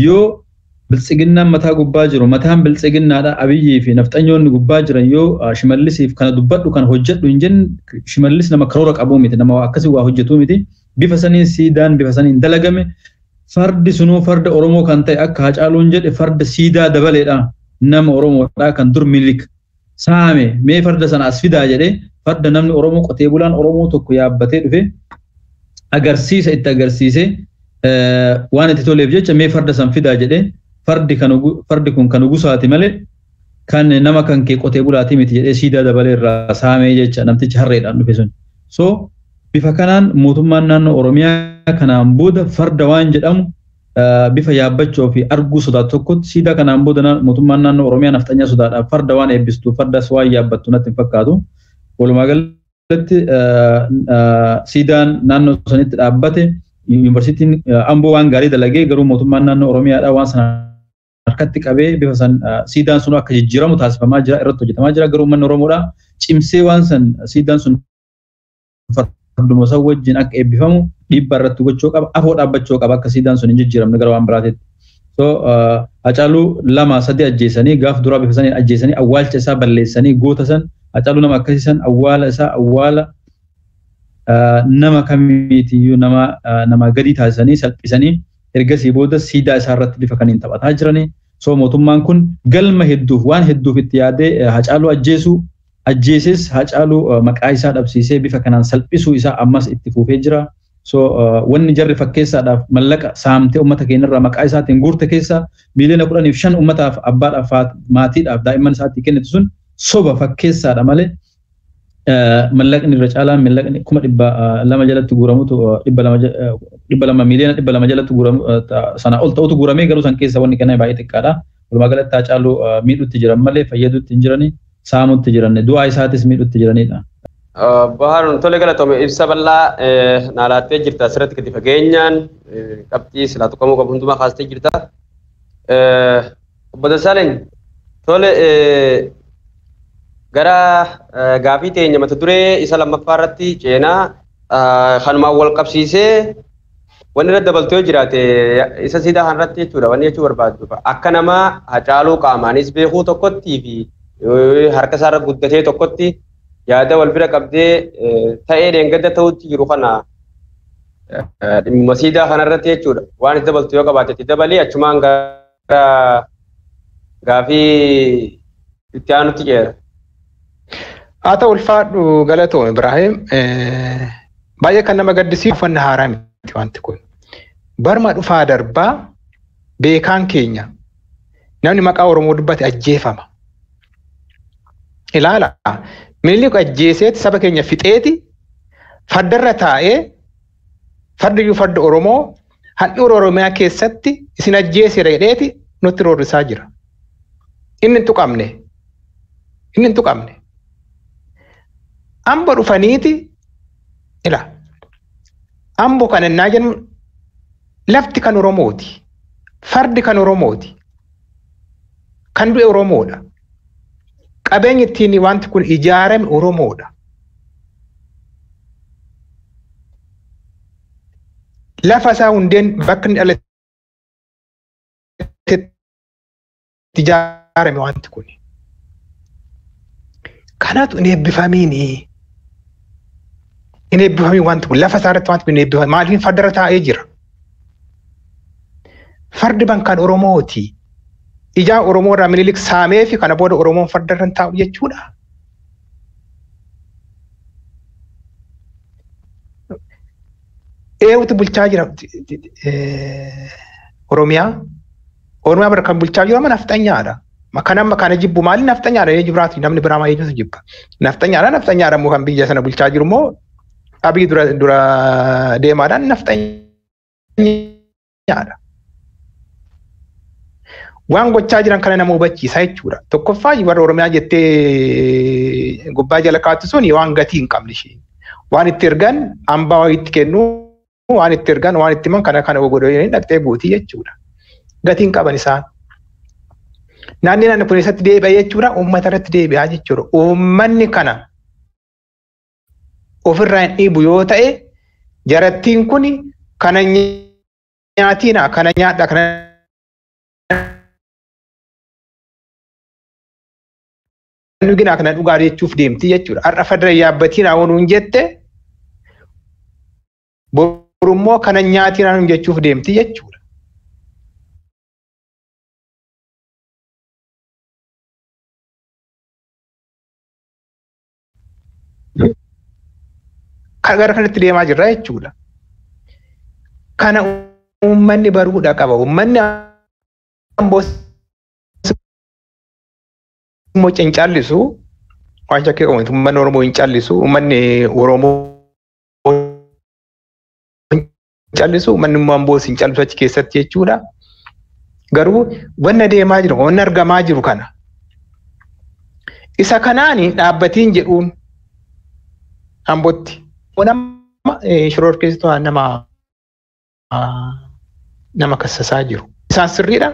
Yoo biltsiginnaan mataa gubbaa jiru mataan biltsiginnaadha Abiyyii fi nafxanyoonni gubbaa jiran yoo Shimallisiif kana dubbadhu kan hojjedhu hin jenne Shimallis nama karoora qabuu miti, nama akkasii waa hojjetuu miti. Bifa saniin siidaan bifa saniin dalagame fardi sunuu farda Oromoo kan ta'e akka Haacaaluun jedhe farda siidaa dabaleedha nama Oromoodha kan dur Minilik saame mee farda sana as fidaa jedhee farda namni Oromoo qotee bulaan Oromoo tokko yaabbatee dhufe agarsiisa itti agarsiise waan itti toleef jecha mee farda san fidaa jedhee fardi kun kan gusaati malee Kan nama kan kee qotee bulaatii miti jedhee siidaa dabalee irraa saamee jecha namtichi harreedhaan dhufe sun. So bifa kanaan mootummaan naannoo Oromiyaa kanaan booda farda waan jedhamu bifa yaabbachuu fi arguu sodaatu tokkotti siidaa kanaan booda mootummaan naannoo Oromiyaa nafxanyaa sodaadhaaf farda waan eebbistu fardas waan yaabbattu natti hin fakkaatu. Walumaa galatti siidaan naannoo sanitti dhaabbate yuunivarsiitiin Amboo waan gaarii dalagee garuu mootummaan naannoo Oromiyaadhaa waan sana harkatti qabee bifa san siidaan sun akka jijjiiramu taasifamaa jira irratti hojjetamaa jira garuu uummanni Oromoodhaa cimsee waan san siidaan sun farduma san wajjin akka eebbifamu dhiibbaa irratti gochuu qaba afoo dhaabbachuu qaba akka siidaan sun hin jijjiiramne gara waan biraatitti. So Hacaaluu 2 3 ajjeesanii gaaf duraa bifa saniin ajjeesanii awwaalcha isaa balleessanii goota san Hacaaluu nama akkasii san awwaala isaa awwaala nama kamiitiyyuu nama gadi taasisanii salphisanii ergasii booda siidaa isaa irratti bifa kaniin taphataa jiranii. So mootummaan kun galma hedduuf waan hedduuf itti yaadee Hacaaluu ajjeesuu ajjeeses Hacaaluu maqaa isaa dhabsiisee bifa kanaan salphisuu isaa ammas itti fufee jira. So wanni jarri fakkeessaadhaaf mallaqa saamtee uummata keenyarraa maqaa isaatiin guurte keessa miiliyoona 15 uummataaf abbaadhaaf maatiidhaaf daa'imman isaatti kennitu sun soba fakkeessaadha malee mallaqni irra caalaan mallaqni 200,000 jalatti guuramutu 200 miiliyoona 200 jalatti guuramu sana ol ta'utu guuramee garuu san keessa wanni kenname baay'ee xiqqaadha. Walumaa galatti Hacaaluu miidhutti jiran malee fayyaduutti hin jirani saamutti jiran du'aa isaatis miidhutti jiranidha. Baharuun tole galatoomi ibsa bal'aa naa laattee jirta asirratti gadi fageenyaan qabxii silaa tuqamuu qabu hundumaa kaastee jirta. Obbo Dassaaleny tole gara gaafii teenya mata duree isa lammaffaa irratti ceenaa kanumaan wal qabsiisee wanni irra dabaltee jiraate isa siidaa kanarratti jechuudha wanni jechuu barbaaddu akka nama Hacaaluu qaamaanis beekuu tokkotti fi harka isaarra guddatee tokkotti yaada wal bira qabdee ta'ee dheengadda ta'utti jiru kana dhimma siidaa kanarratti jechuudha waan itti dabaltu yoo qabaate itti dabalii achumaan gara gaafii itti aanutti ceera. Haa ta'u ulfaadhu galatoome Ibraahim. Baay'ee kan nama gaddisiisu uffannaa haaraa miti wanti kun. Barma dhufaa darbaa beekaan keenya namni maqaa Oromoo dubbate ajjeefama. Ilaala Minilik ajjeeseeti saba keenya fixeeti fardarra taa'ee fardiyyuu farda Oromoo handhuura Oromiyaa keessatti isin ajjeeseera jedheeti nutti roorrisaa jira. Inni hin tuqamne. Inni hin tuqamne. Ambo dhufaniiti ila Ambo kan ennaa jennu lafti kan Oromooti. Fardi kan Oromooti. Kan du'e Oromoodha. Qabeenyi ittiin wanti kun ijaarame Oromoodha. Lafa isaa hundeen bakka inni dhalatetti ijaarame wanti kun. Kanaatu hin eebbifamiini. Hin eebbifamiin wanti kun lafa isaa irratti wanti kun hin eebbifamiin maaliif fardarra taa'ee jira. Fardi kan Oromooti. Ijaa Oromoo irraa Minilik saamee fi kana booda Oromoon fardarra hin taa'u jechuudha. Eenyutu bulchaa jira Oromiyaa? Oromiyaa bara kan bulchaa jiru amma nafxanyaadha. Kan amma kana jibbu maali nafxanyaadha eenyu biraatu namni biraa maa eenyutu jibba. Nafxanyaadha nafxanyaadha immoo kan biyya sana bulchaa jiru immoo Abiy dura deemaadhaan nafxanyaadha. Waan gochaa jiran kana nama hubachiisa jechuudha. Tokkoffaa warra Oromiyaa jettee gubbaa jala kaattu sun waan gatii hin qabne ishee. Waan itti ergan hambaa wayiitti kennu waan itti ergan waan itti himan kana kana godhanii dhaqxee guutii jechuudha. Gatii hin qaban isaan. Naannoo naannoo kun eessatti deebi'a jechuudha. Uummata irratti deebi'aa jechuudha. Uummanni kana ofirraa hin dhiibu yoo ta'e jarattiin kun kana nyaatiina kana nyaadha kana dhuginaa kana dhugaa jechuuf deemti jechuudha. Har'a farda yaabbatiin nuun jette borummoo kana nyaatiin nuun jechuuf deemti jechuudha. Gara kanatti deemaa jirra jechuudha. Kana uummanni baruudha qaba. Uummanni Amboo immoo hin callisu, waan shakkii qabu uummanni Oromoo hin callisu, uummanni Oromoo hin callisu, uummanni immoo Amboos hin callisu achi keessatti jechuudha. Garuu wanna deemaa jiru, wanna argamaa jiru kana. Isa kanaani dhaabbatiin jedhuun Ambootti. Nama shororkeessituu nama kassasaa jiru. Isaan sirriidha.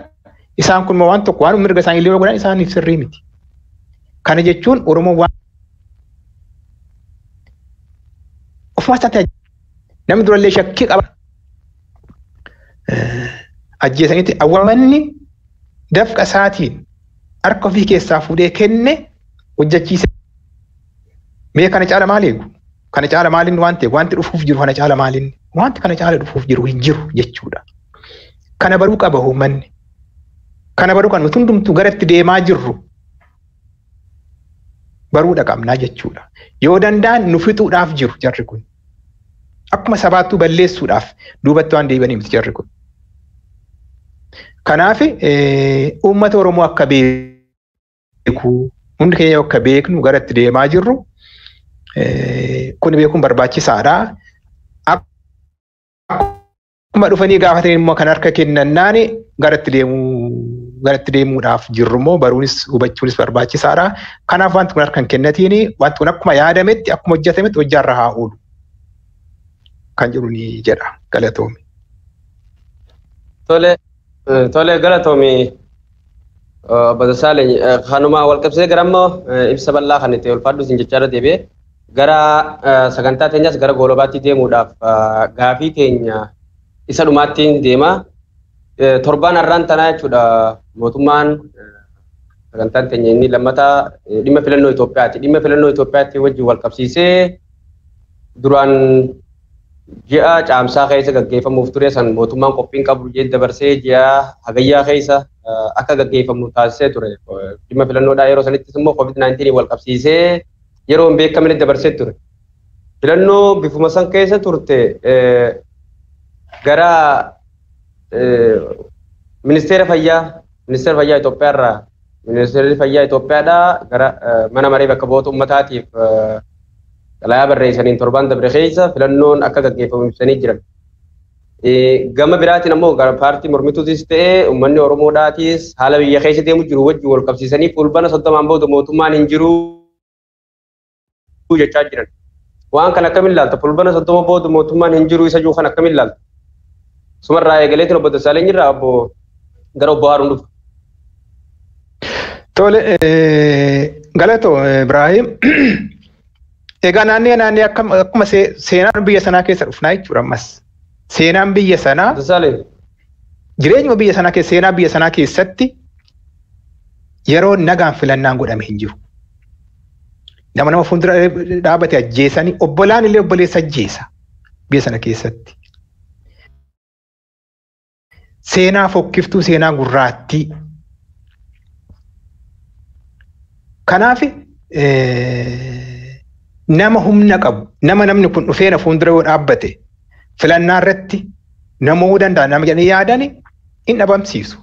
Isaan kun waan tokko waan mirga isaanii illee godhan isaaniif sirrii miti. Kana jechuun Oromoo waan ofuma isaatti namni durallee shakkii qaba. Ajjeesanitti awwaamanni dafqa isaatiin harka ofii keessaa fuudhee kenne hojjechiise. Mee kana caala maal eegu? Kana caala maaliin waan ta'e wanti dhufuuf jiru kana caala maaliin wanti kana caala dhufuuf jiru hin jiru jechuudha. Kana baruu qaba uummanni. Kana baruu kan nuti hundumtuu garatti deemaa jirru baruudha qabnaa jechuudha. Yoo danda'an nu fixuudhaaf jiru jarri kun. Akkuma sabaattuu balleessuudhaaf duubatti waan deebi'anii miti jarri kun. Kanaaf uummata Oromoo akka beeku hundi keenya akka beeknu garatti deemaa jirru kun beekuun barbaachisaadha. Akkuma dhufanii gaafatanii immoo kan harka kennannaan garatti deemuudhaaf jirru immoo baruunis hubachuunis barbaachisaadha. Kanaaf wanti kun harka hin kennatiin wanti kun akkuma yaadametti akkuma hojjetametti hojjaarra haa oolu kan jedhu ni jedha galatoomi. Tole galatoomi Obbo Dassaaleny kanuma wal qabsiisee gara immoo ibsa bal'aa kan itti ulfaadhu isin jechaa irra deebi'ee gara sagantaa teenyas gara goolobaatti deemuudhaaf gaafii teenya isa dhumaattiin deema. Torbaan har'aan tanaa jechuudha mootummaan sagantaan teenya inni lammataa dhimma filannoo Itoophiyaati. Dhimma filannoo Itoophiyaatti wajjin wal qabsiisee duraan ji'a caamsaa keessa gaggeeffamuuf ture san mootummaan qophiin qabu jedhee dabarsee ji'a hagayyaa keessa akka gaggeeffamu taasisee ture. Dhimma filannoodhaa yeroo sanittis immoo COVID-19 wal qabsiisee yeroo hin beekamne dabarsee ture. Filannoo bifuma san keessa turte gara ministeera fayyaa Itoophiyaa irraa ministeerri fayyaa Itoophiyaadhaa gara mana maree bakka bu'oota uummataatiif xalayaa barreessaniin torbaan dabre keessa filannoon akka gaggeeffamu ibsanii jiran. Gama biraatiin ammoo gara paartii mormituutis ta'ee uummanni Oromoodhaatis haala biyya keessa deemu jiru wajjin wal qabsiisanii fulbana 30 booda mootummaan hin jiru jechaa jiran. Waan kana akkamiin ilaalta? Fulbana 30 booda mootummaan hin jiru isa jiru kana akkamiin ilaalta? Sumarraa eegaleetiin Obbo Dassaaleny irraa obbo gara Obbo Haaruun dhufa. Tole galatoo Ibraahim. Egaa naannee akkuma seenaan biyya sanaa keessa dhufnaa jechuudha ammas. Seenaan biyya sanaa jireenyuma biyya sanaa keessa seenaa biyya sanaa keessatti yeroo nagaan filannaan godhame hin jiru. Nama fuuldura dhaabate ajjeesanii obbolaan illee obboleessa ajjeesa biyya sana keessatti. Seenaa fokkiftuu seenaa gurraattii. Kanaaf nama humna qabu nama namni kun dhufee na fuuldura yoo dhaabbate filannaa irratti namoota danda'a nama jedhanii yaadani hin dhabamsiisu.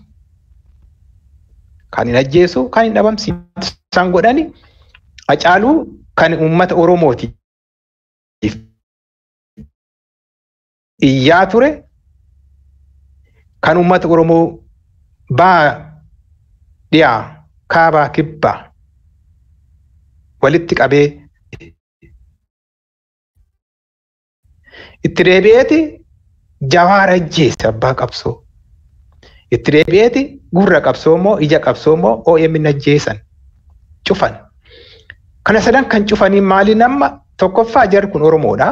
Kan hin ajjeesu kan hin dhabamsiisu. Isaan godhani Hacaaluu kan uummata Oromootiif iyyaa ture kan uummata Oromoo baa dhiyaa kaabaa kibbaa walitti qabee itti deebi'eeti Jawaar ajjeese abbaa qabsoo. Itti deebi'eeti gurra qabsoo immoo ija qabsoo immoo OMN ajjeesan cufan. Kana sadan kan cufanii maaliin amma tokkoffaa jarri kun Oromoodha.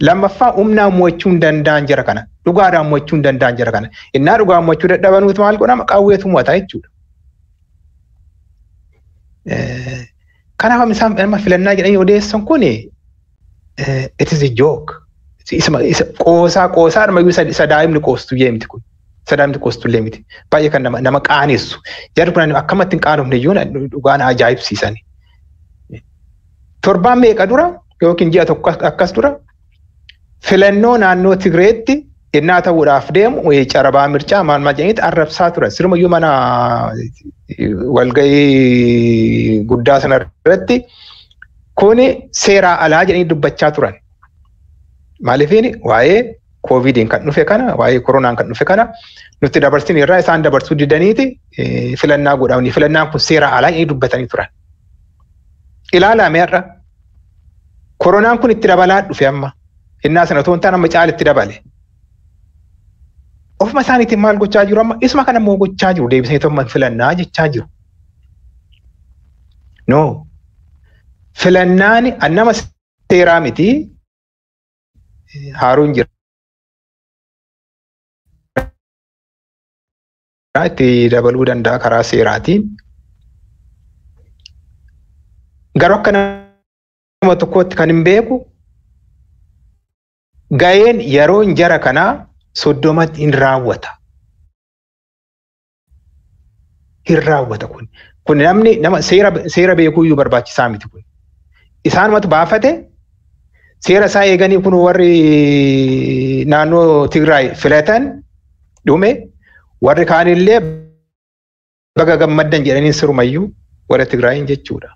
Lammaffaa humnaan mo'achuu hin danda'an jara kana. Dhugaadhaan mo'achuu hin danda'an jara kana. Innaa dhugaan mo'achuu dadhabanuutu maal godhama qawweetu mo'ata jechuudha. Kanaaf isaan amma filannaa jedhanii odeessan kun it is a joke. Isa qoosaa armayyuu isa daa'imni qoostu illee miti kun. Isa daa'imni qoostu illee miti. Baay'ee kan nama qaanessu. Jarri kun akkamatti hin qaanofne iyyuu dhugaan ajaa'ibsiisani. Torbaan meeqa dura yookiin ji'a tokko akkas dura filannoo naannoo Tigreetti Innaa ta'uudhaaf deemu carabaa mircaa maal maal jedhaniitti arrabsaa turan. Sirumayyuu mana walgahii guddaa sana irratti kuni seeraa alaa jedhanii dubbachaa turan. Maaliifiin waa'ee koovidiin kan dhufe kana, waa'ee koronaan kan dhufe kana nutti dabarsin irraa isaan dabarsuu didaniiti filannaa godhamni. Filannaan kun seeraa alaa jedhanii dubbatanii turan. Ilaalame har'a. Koronaan kun itti dabalaa dhufe amma. Innaa sana otoo hin taane amma caala itti dabale. Ofuma isaaniitiin maal gochaa jiru amma? Isuma kana immoo gochaa jiru. Deebisanii tokko filannaa jechaa jiru. No. Filannaan nama seeraa miti. Haaruun jira. Itti dabaluu danda'a karaa seeraatiin. Garuu akka nama tokkootti kan hin beeku ga'een yeroon jara kanaa 30tti hin raawwata. Hin raawwata kun. Kun namni nama seera beekuuyyuu barbaachisaa miti kun. Isaanumatu baafate seera isaa eeganii kun warri naannoo Tigraay filatan dhume warri kaanillee baga gammaddan jedhanii sirumayyuu warra Tigraayin jechuudha.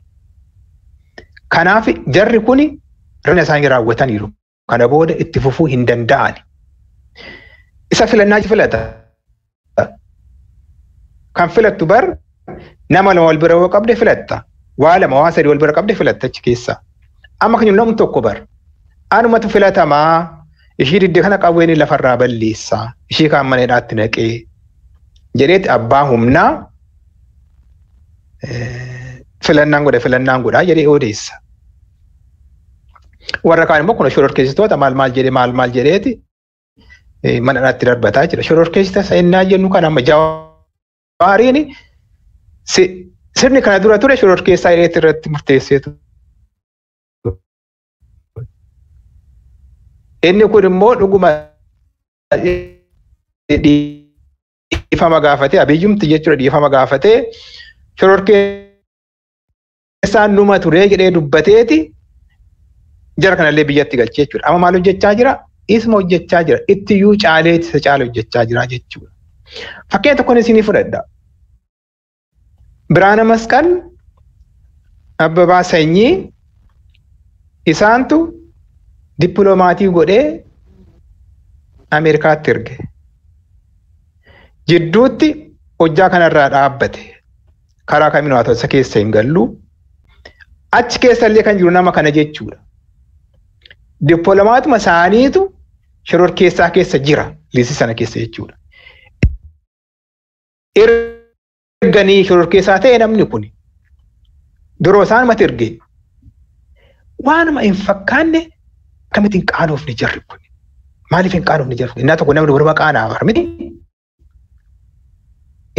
Kanaaf jarri kun rakkina isaanii raawwataniiru. Kana booda itti fufuu hin danda'ani. Isa filannaa filata. Kan filattu bar nama lama wal bira yoo qabde filatta. Waa lama waa sadii wal bira qabde filatta achi keessa. Amma kan namni tokko bar. Anumatu filatamaa ishii didde kana qawween lafarraa balleessaa. Ishii kaan mana hidhaatti naqee jedheeti abbaa humnaa filannaan godha filannaan godhaa jedhee odeessa. Warra kaan immoo kun shororkeessitoota maal maal jedhee maal maal jedheeti mana hidhaatti darbataa jira. Shororkeessitoota innaa jennu kan amma Jawaariin sirni kana dura ture shororkeessaa jedheetti irratti murteessee ture. Inni kun immoo dhuguma dhiifama gaafatee abiyyumti jechuudha dhiifama gaafatee shororkeessaan numa turee jedhee dubbateeti jara kanallee biyyatti galchee jechuudha. Amma maal hojjechaa jira? Isuma hojjechaa jira. Ittiyyuu caaleeti isa caala hojjechaa jira jechuudha. Fakkeenya tokkoon isinii fudhadha. Biraana Masqal Abbabaa Sanyii isaantu dippiloomatii godhee Ameerikaatti erge. Jidduutti hojjaa kanarraa dhaabbate. Karaa kamiin haa ta'u isa keessa hin gallu. Achi keessa illee kan jiru nama kana jechuudha. Dippiloomaatuma isaaniitu shororkeessaa keessa jira liisii sana keessa jechuudha. Erganii shororkeessaa ta'e namni kun duroo isaanumatti erge waanuma hin fakkaanne akkamitti hin qaanoofne jarri kun. Maaliif hin qaanoofne jarri kun? Innaa tokko namni warra qaanaa miti.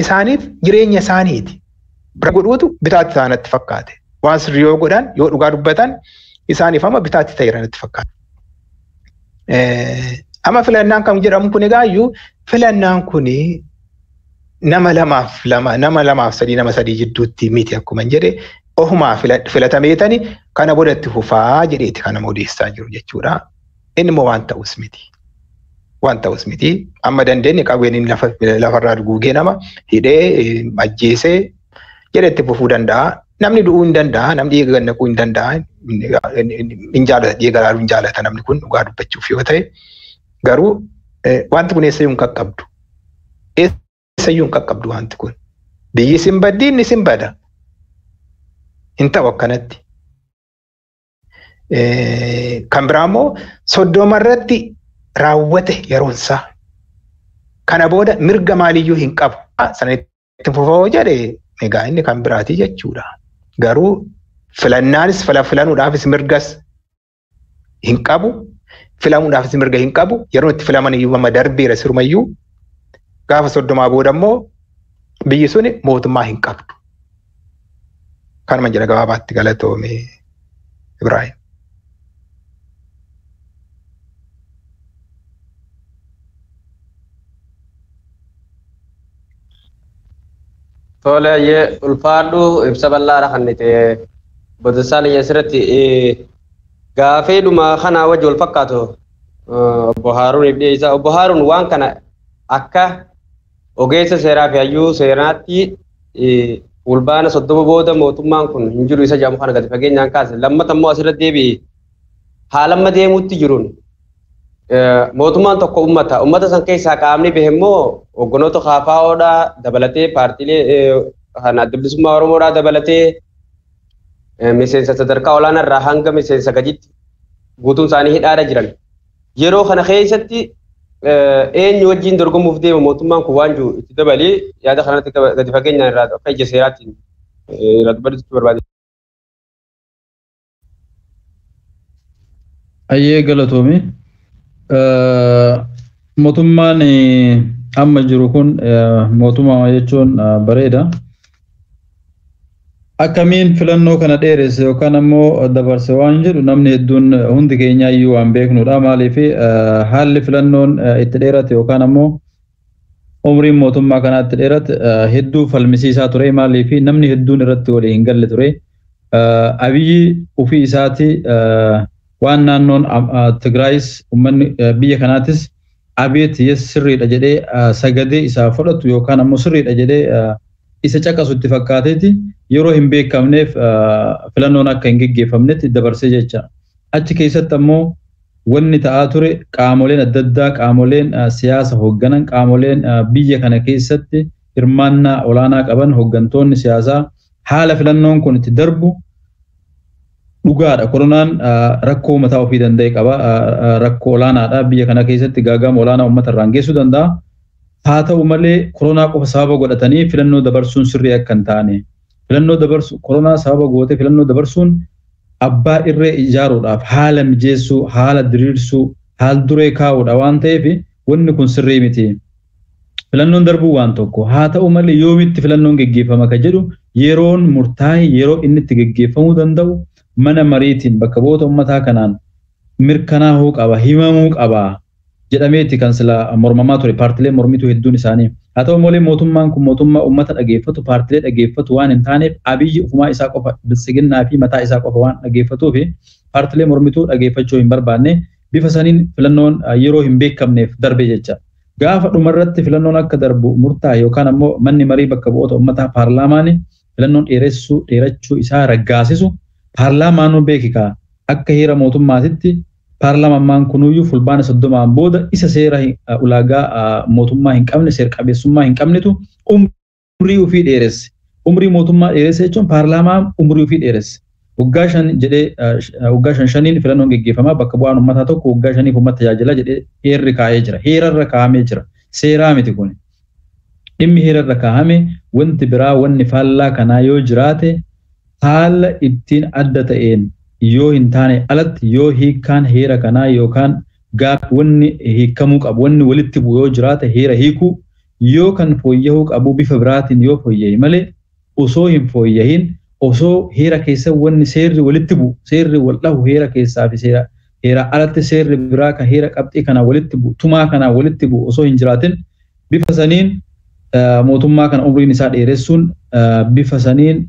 Isaaniif jireenya isaaniiti. Bira godhuutu bitaatti isaanatti fakkaate. Waan sirrii yoo godhan yoo dhugaa dubbatan isaaniif amma bitaatti ta'eera natti fakkaata. Amma filannaan kan jedhamu kun egaa iyyuu filannaan kun nama lamaaf lama nama lamaaf sadii nama sadii jidduutti miti akkuma jedhe ofumaa filatameetani kana booda itti fufaa jedheeti kan nama odeessaa jiru jechuudha. Inni immoo waan ta'us miti. Waan ta'us miti. Amma dandeenye qawween inni lafarraa duguugee nama hidhee ajjeesee jedhee itti fufuu danda'a. Namni du'uu hin danda'a, namni dhiiga gad naquu hin danda'a, hin jaalata, dhiiga laaluu hin jaalata namni kun dhugaa dubbachuuf yoo ta'e. Garuu wanti kun eessayyuu hin qaqqabdu. Eessayyuu hin qaqqabdu wanti kun. Biyyi isin baddi inni isin bada. Hin ta'u akkanatti. Kan biraa immoo 30 irratti raawwate yeroonsaa. Kana booda mirga maaliyyuu hin qabu. Sana itti fufoo jedhe egaa inni kan biraatii jechuudha. Garuu filannaanis filanuudhaafis mirgas hin qabu. Filamuudhaafis mirga hin qabu. Yeroo itti filaman iyyuu amma darbeera sirumayyuu. Gaafa 30 booda immoo biyyi suni mootummaa hin qabdu. Kanuma jira gabaabaatti galatoome Ibraahim. Tole ulfaadhu ibsa bal'aadha kan ta'e Boodasaan asirratti gaafeedhuma kanaa wajji wal fakkaatu Obbo Haaruuniif dhiyeessa. Obbo Haaruun waan kana akka ogeessa seeraa fi hayyuu seeraatti fulbaana 30 booda mootummaan kun hin jiru isa jedhamu kana gadi fageenyaan kaase. Lammata immoo asirra deebi'e haalamma deemuutti jiruun mootummaan tokko uummata. Uummata san keessaa qaamni bahe immoo hogganoota KFOdhaa dabalatee paartiilee kan Adda Bilisummaa Oromoodhaa dabalatee miseensa sadarkaa olaanaa irraa hanga miseensa gaditti guutuun isaanii hidhaadha jiran. Yeroo kana keessatti eenyu wajjin dorgomuuf deema mootummaan kun waan jiru itti dabalee yaada kanatti gadi fageenyaan irraa akka ija seeraatiin irraa dubbachuu barbaade. Ayyee galatoomi. Mootummaan amma jiru kun mootummaa jechuun bareeda. Akkamiin filannoo kana dheeresse yookaan ammoo dabarse waan jedhu namni hedduun hundi keenya iyyuu waan beeknudha. Maaliif haalli filannoon itti dheerate yookaan ammoo umriin mootummaa kanaa itti dheerate hedduu falmisiisaa ture. Maaliif namni hedduun irratti walii hin galle ture. Abiyyi ofii isaati waan naannoon Tigraayis uummanni biyya kanaatis abeet yes sirriidha jedhee sagadee isaa fudhatu yookaan ammoo sirriidha jedhee isa caqasu itti fakkaateeti yeroo hin beekamneef filannoon akka hin geggeeffamnetti dabarsee jecha. Achi keessatti ammoo wanni ta'aa ture qaamoleen adda addaa qaamoleen siyaasa hoogganan qaamoleen biyya kana keessatti hirmaannaa olaanaa qaban hooggantoonni siyaasaa haala filannoon kun itti darbu dhugaadha. Koronaan rakkoo mataa ofii danda'e qaba. Rakkoo olaanaadha. Biyya kana keessatti gaaga'ama olaanaa uummata irraan geessuu danda'a. Haa ta'u malee koronaa qofa sababa godhatanii filannoo dabarsuun sirrii akka hin taane. Filannoo dabarsu koronaa sababa gootee filannoo dabarsuun abbaa irree ijaaruudhaaf haala mijeessuu, haala diriirsuu, haal duree kaa'uudha waan ta'eef wanni kun sirrii miti. Filannoon darbuu waan tokko haa ta'u malee yoomitti filannoon geggeeffama ka jedhu yeroon murtaa'e yeroo inni itti geggeeffamuu danda'u mana mariitiin bakka bu'oota uummataa kanaan mirkanaa'uu qaba, himamuu qaba jedhameeti kan sila mormamaa ture paartilee mormituu hedduun isaanii. Haa ta'u malee mootummaan kun mootummaa uummata dhageeffatu, paartilee dhageeffatu waan hin taaneef Abiyyi ofumaa isaa qofa biltsiginnaa fi mataa isaa qofa waan dhageeffatuuf paartilee mormituu dhageeffachuu hin barbaanne bifa saniin filannoon yeroo hin beekamneef darbe jecha. Gaafa dhumarratti filannoon akka darbu murtaa'e yookaan ammoo manni marii bakka bu'oota uummataa paarlaamaan filannoon dheeressuu dheerachuu isaa raggaasisu paarlaamaanuu beekikaa akka heera mootummaatitti paarlaamaan kunuyyuu fulbaana 30 booda isa seera ulaagaa mootummaa hin qabne seera qabeessummaa hin qabnetu umrii ofii dheeresse. Umrii mootummaa dheeresse jechuun paarlaamaan umrii ofii dheeresse. Waggaa 5 jedhee waggaa 5 filannoon geggeeffamaa bakka bu'aan uummataa tokko waggaa 5 uummata tajaajila jedhee heerri kaa'ee jira. Heerarra kaa'amee jira. Seeraa miti kun. Dhimmi heerarra kaa'ame wanti biraa wanni faallaa kanaa yoo jiraate haala ittiin adda ta'een yoo hin taane alatti yoo hiikkaan heera kanaa yookaan gaaf wanni hiikamuu qabu wanni walitti bu'u yoo jiraate heera hiikuu yoo kan fooyya'uu qabu bifa biraatiin yoo fooyya'e malee osoo hin fooyyahin osoo heera keessa wanni seerri walitti bu'u seerri wal dhahu heera keessaa fi seera heera alatti seerri biraa kan heera qabxii kanaa walitti bu'u tumaa kanaa walitti bu'u osoo hin jiraatin bifa saniin mootummaa kana umriin isaa dheeressuun bifa saniin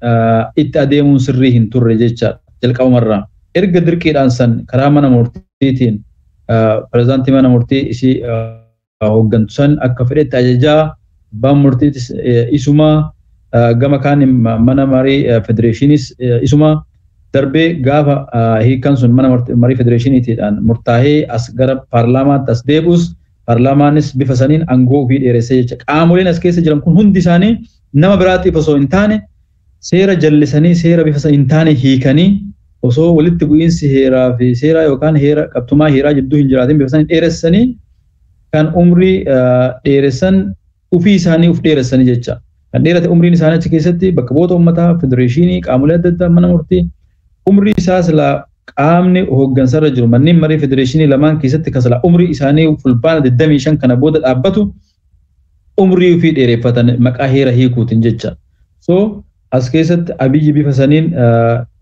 itti adeemuun sirrii hin turre jecha jalqabumarraa. Erga dirqiidhaan san karaa mana murtiitiin pirezidaantii mana murtii isii hooggantu san akka fedhetti ajajaa abbaan murtiitis isumaa gama kaan mana marii federeeshiniis isumaa darbee gaafa hiikan sun mana marii federeeshiniitiidhaan murtaa'ee as gara paarlaamaatti as deebi'us paarlaamaanis bifa saniin aangoo ofii dheeressee jecha. Qaamoleen as keessa jiran kun hundi isaanii nama biraatiif osoo hin taane seera jallisanii seera bifa hin taane hiikanii osoo walitti bu'iinsi heeraa fi seeraa yookaan heera qabxumaa heeraa jidduu hin jiraatin bifa saniin dheeressanii kan umrii dheeressan ofii isaanii of dheeressanii jecha. Kan dheerate umriin isaanii achi keessatti bakka bu'oota uummataa, federeeshinii, qaamolee adda addaa mana murtii umrii isaa silaa qaamni hooggansarra jiru manneen marii federeeshinii lamaan keessatti kan silaa umrii isaanii fulbaana 25 kana booda dhaabbatu umrii ofii dheereffatan maqaa heera hiikuutiin jecha. So as keessatti Abiyyi bifa saniin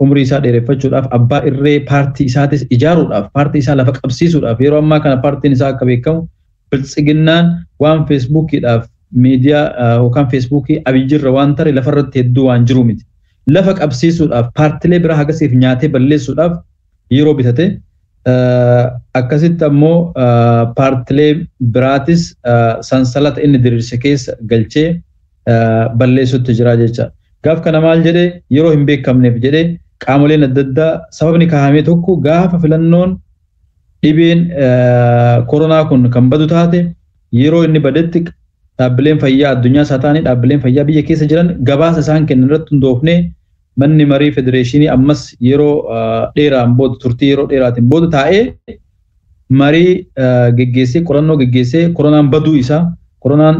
umrii isaa dheereffachuudhaaf abbaa irree paartii isaatis ijaaruudhaaf paartii isaa lafa qabsiisuudhaaf yeroo ammaa kana paartiin isaa akka beekamu biltsiginnaan waan feesbuukiidhaaf miidiyaa yookaan feesbuukii Abiyyirra waan tare lafarratti hedduu waan jiru miti. Lafa qabsiisuudhaaf paartilee biraa hagasiif nyaatee balleessuudhaaf yeroo bitate Akkasitti ammoo paartilee biraatis sansalata inni diriirse keessa galchee balleessutti jira jecha. Gaaf kana maal jedhee yeroo hin beekamneef jedhee qaamoleen adda addaa sababni kaa'ame tokko gaafa filannoon dhibeen koronaa kun kan badu taate yeroo inni badetti dhaabbileen fayyaa addunyaa isaa ta'anii dhaabbileen fayyaa biyya keessa jiran gabaasa isaan kennan irratti hundoofnee manni marii federeeshinii ammas yeroo dheeraan booda turtii yeroo dheeraatiin booda taa'ee marii geggeessee qorannoo geggeessee koronaan baduu isaa koronaan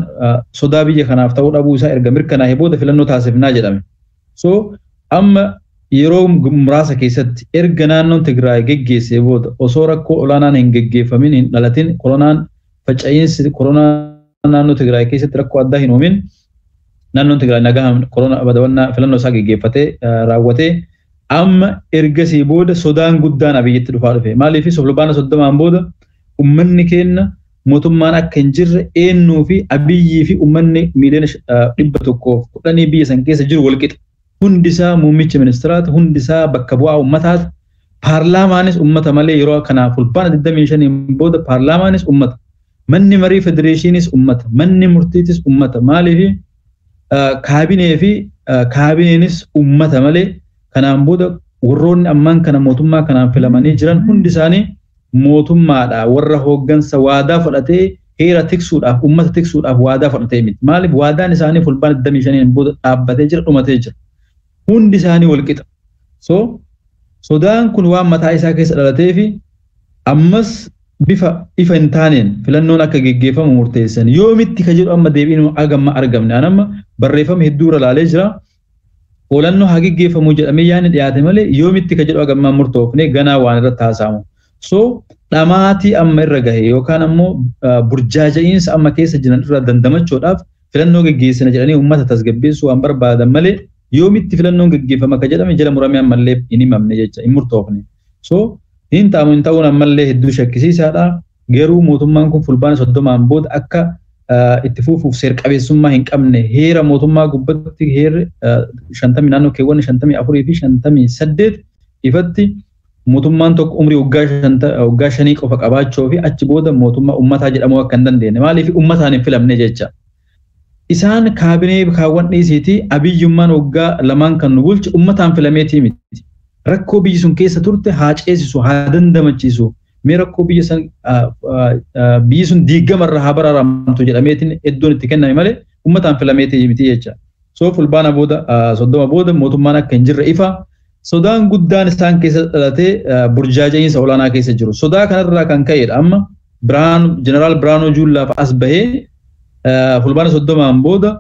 sodaa biyya kanaaf ta'uu dhabuu isaa erga mirkanaa'ee booda filannoo taasifnaa jedhame. So amma yeroo muraasa keessatti erga naannoon Tigraay geggeessee booda osoo rakkoo olaanaan hin geggeeffamin hin dhalatin koronaan faca'insi koronaa naannoo Tigraay keessatti rakkoo addaa hin uumin naannoon Tigraay nagaa koronaa badawannaa filannoo isaa geggeeffatee raawwatee amma ergasii booda sodaan guddaan Abiyyitti dhufaa dhufe. Maaliif fulbaana 30 booda uummanni keenya mootummaan akka hin jirre eenyuu fi Abiyyii fi uummanni miiliyoona 110 biyya san keessa jiru walqixa. Hundisaa muummicha ministiraati, hundisaa bakka bu'aa uummataati. Paarlaamaanis uummata malee yeroo kanaa fulbaana 25 booda paarlaamaanis uummata. Manni marii federeeshiniis uummata, manni murtiitis uummata. Maaliif kaabinee fi kaabineenis uummata malee kanaan booda warroonni ammaan kana mootummaa kanaan filamanii jiran hundi isaanii mootummaadha. Warra hooggansa waadaa fudhatee heera tiksuudhaaf uummata tiksuudhaaf waadaa fudhatee miti. Maaliif waadaan isaanii fulbaana 25 booda dhaabbatee jira, dhumatee jira. Hundi isaanii walqixa. So sodaan kun waan mataa isaa keessa dhalatee fi ammas bifa ifa hin taaneen filannoon akka geggeeffamu murteessan. Yoomitti ka jedhu amma deebiin agamma argamne. An amma barreeffama hedduu irra laalee jira. Filannoo haa geggeeffamu jedhamee yaadni dhiyaate malee yoomitti ka jedhu agammaa murtoofne ganaa waan irratti haasa'amu. So dhamaatii amma irra gahe yookaan ammoo burjaaja'iinsa amma keessa jiran irraa dandamachuudhaaf filannoo geggeessina jedhanii uummata tasgabbeessuu waan barbaadan malee yoomitti filannoon geggeeffama ka jedhame jala muramee ammallee hin himamne jecha hin murtoofne. So hin ta'amu hin ta'uun ammallee hedduu shakkisiisaadha. Garuu mootummaan kun fulbaana 30 booda akka itti fufuuf seer-qabeessummaa hin qabne heera mootummaa gubbatti heerri 50 naannoo keewwanni 54 fi 58 ifatti mootummaan tokko umrii waggaa 5 qofa qabaachuu fi achi booda mootummaa uummataa jedhamuu akka hin dandeenye. Maaliif uummataan hin filamne jecha. Isaan kaabinee kaawwan dhiisiitii Abiyyummaan waggaa 2 kan nu bulche uummataan filameetii miti. Rakkoo biyyi sun keessa turte haa ceesisu, haa dandamachiisu. Mee rakkoo biyya san biyyi sun diigamarra haa baraaramtu jedhameetiin iddoon itti kenname malee uummataan filameetii miti jecha. So fulbaana booda 30 booda mootummaan akka hin jirre ifa. Sodaan guddaan isaan keessa dhalatee burjaaja'iinsa olaanaa keessa jiru. Sodaa kanarraa kan ka'edha amma Jeneraal Biraanuu Juullaaf as bahee fulbaana 30 booda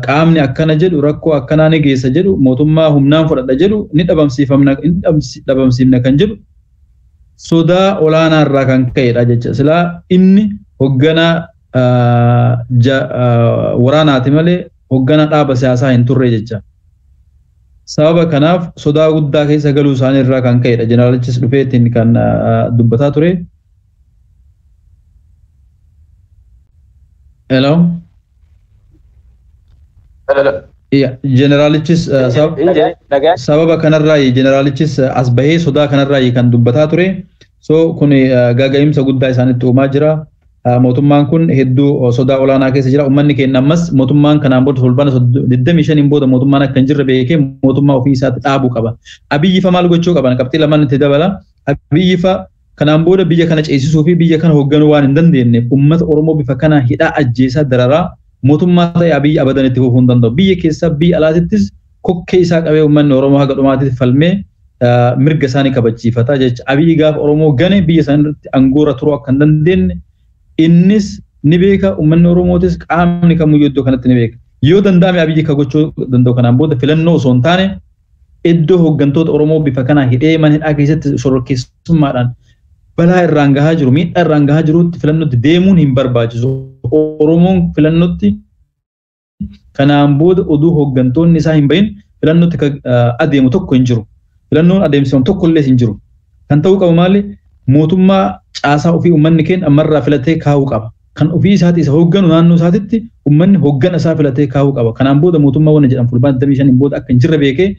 qaamni akkana jedhu rakkoo akkanaa ni geessa jedhu mootummaa humnaan fudhadha jedhu ni dhabamsiifna kan jedhu sodaa olaanaa irraa kan ka'edha jecha. Silaa inni hoogganaa waraanaati malee hoogganaa dhaaba siyaasaa hin turre jecha. Sababa kanaaf sodaa guddaa keessa galuu isaanii irraa kan ka'edha. Jeneraalichis dhufeetiin kan dubbataa ture. Hello. Jeneraalichis sababa kanarraa jeneraalichis as bahee sodaa kanarraa kan dubbataa ture. So kun gaaga'imsa guddaa isaanitti uumaa jira. Mootummaan kun hedduu sodaa olaanaa keessa jira. Uummanni keenya ammas mootummaan kanaan booda fulbaana 25 booda mootummaan akka hin jirre beekee mootummaa ofii isaatti dhaabuu qaba. Abiyyi fa maal gochuu qaban? Qabxii lamaan itti dabala. Abiyyi fa kanaan booda biyya kana ceesisuu fi biyya kana hoogganuu waan hin dandeenyeef uummata Oromoo bifa kana hidhaa ajjeesaa dararaa mootummaa ta'e Abiyyi abadan itti fufuu hin danda'u. Biyya keessaa biyya alaatittis kokkee isaa qabee uummanni Oromoo haga dhumaatitti falmee mirga isaanii kabachiifata jecha. Abiyyi gaafa Oromoo gane biyya isaanii irratti aangoorra turuu akka hin dandeenye innis ni beeka, uummanni Oromootis qaamni kamiyyuu iddoo kanatti ni beeka. Yoo danda'ame Abiyyi ka gochuu danda'u kanaan booda filannoo osoo hin taane iddoo hooggantoota Oromoo bifa kanaa hidhee mana hidhaa keessatti shororkeessummaadhaan balaa irraan gahaa jiru, miidhaa irraan gahaa jirutti filannootti deemuun hin barbaachisu. Oromoon filannootti kanaan booda oduu hooggantoonni isaa hin bahin filannootti adeemu tokko hin jiru. Filannoon adeemsifamu tokko illee hin jiru. Kan ta'uu qabu maali? Mootummaa caasaa ofii uummanni keenya ammarraa filatee kaa'uu qaba. Kan ofii isaati isa hoogganu naannoo isaatitti uummanni hooggana isaa filatee kaa'uu qaba. Kanaan booda mootummaa wanna jedhamu fulbaana 25 booda akka hin jirre beekee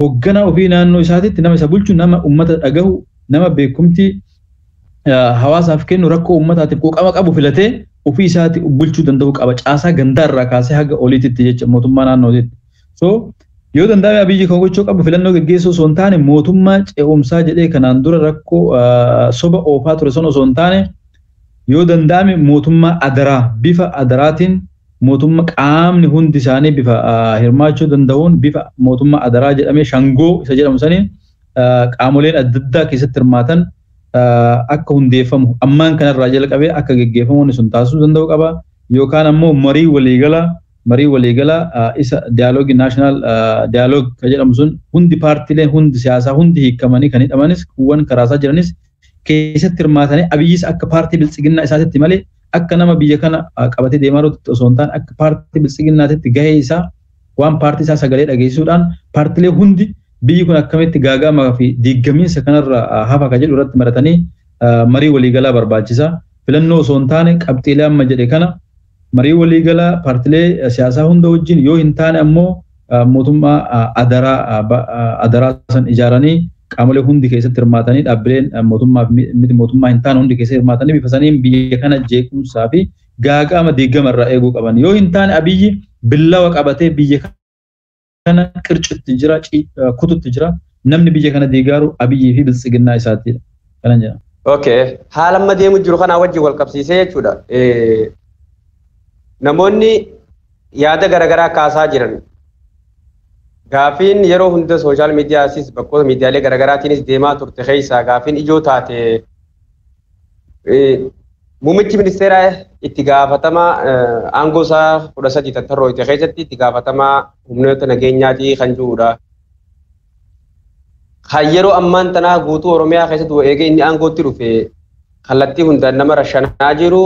hooggana ofii naannoo isaatitti nama isa bulchu, nama uummata dhagahu, nama beekumtii hawaasaaf kennu rakkoo uummataatiif quuqama qabu filatee ofii isaati bulchuu danda'u qaba. Caasaa gandaarraa kaasee haga oliititti jecha mootummaa naannootitti. So yoo danda'ame Abiyyi kan gochuu qabu filannoo geggeessuu osoo hin taane mootummaa ce'umsaa jedhee kanaan dura rakkoo soba oofaa ture sun osoo hin taane yoo danda'ame mootummaa adaraa bifa adaraatiin mootummaa qaamni hundi isaanii bifa hirmaachuu danda'uun bifa mootummaa adaraa jedhamee shangoo isa jedhamu saniin qaamoleen adda addaa keessatti hirmaatan akka hundeeffamu ammaan kanarraa jalqabee akka geggeeffamu sun taasisuu danda'u qaba. Yookaan ammoo marii waliigalaa isa diyaaloogii naashinaal diyaaloog kan jedhamu sun hundi paartiileen hundi siyaasaa hundi hiikamanii kan hidhamanis kuuwwan karaasaa jiranis keessatti hirmaatanii Abiyyis akka paartii biltsiginnaa isaatitti malee akka nama biyya kana qabatee deemaa jirutti osoo hin taane akka paartii biltsiginnaatitti gahee isaa waan paartii isaa sagalee dhageessisuudhaan paartiilee hundi biyyi kun akkamitti gaaga'amaa fi diigamiinsa kanarra hafa ka jedhu irratti maratanii marii waliigalaa barbaachisa. Filannoo osoo hin taane qabxiilee amma jedhe kana marii waliigalaa paartiilee siyaasaa hunda wajjin yoo hin taane ammoo mootummaa adaraa san ijaaranii qaamolee hundi keessatti hirmaatanii dhaabbileen mootummaa miti mootummaa hin taane hundi keessatti hirmaatanii bifa saniin biyya kana jeequmsaa fi gaaga'ama diigama irraa eeguu qaban. Yoo hin taane Abiyyi billawa qabatee biyya kana qircutti jira, kututti jira. Namni biyya kana diigaaru Abiyyii fi biltsiginnaa isaatiidha. Kanan jedha. Okay. Haala amma deemu jiru kanaa wajjin wal qabsiisee jechuudha. Namoonni yaada garaagaraa kaasaa jiran. Gaafiin yeroo hunda sooshaal miidiyaasis bakkoota miidiyaalee garaagaraatiinis deemaa turte keessaa gaafiin ijoo taate muummichi ministeeraa itti gaafatamaa aangoo isaa 13 tattarrooyte keessatti itti gaafatamaa humnoota nageenyaatii kan jirudha. Kan yeroo ammaan tanaa guutuu Oromiyaa keessatti eegee inni aangootti dhufe kallattii hundaan nama rashanaa jiru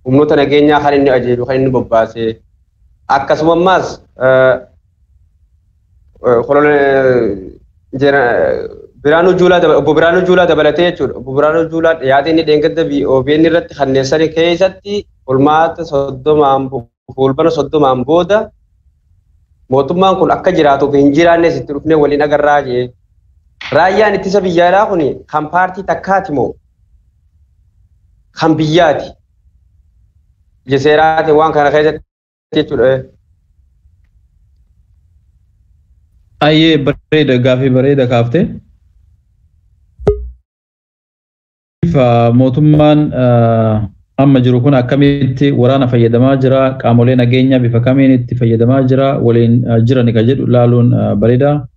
humnoota nageenyaa kan inni ajjeeru kan inni bobbaase. Akkasuma ammaas Obbo Biraanuu Juulaa dabalatee jechuudha. Obbo Biraanuu Juulaa yaada inni dheengadda OBN irratti kanneen keessatti fulmaata 30 fulbana 30 booda mootummaan kun akka jiraatuuf hin jiraannes itti dhufnee waliin agarraa jee. Raayyaan ittisa biyyaadhaa kun kan paartii takkaati moo kan biyyaati? Jeseeraati waan kana keessatti jechuudha. Ayyee bareeda gaafii bareeda kaaftee. Mootummaan amma jiru kun akkamitti waraana fayyadamaa jira, qaamolee nageenyaa bifa kamiin itti fayyadamaa jira, waliin jiran kan jedhu laaluun bareeda.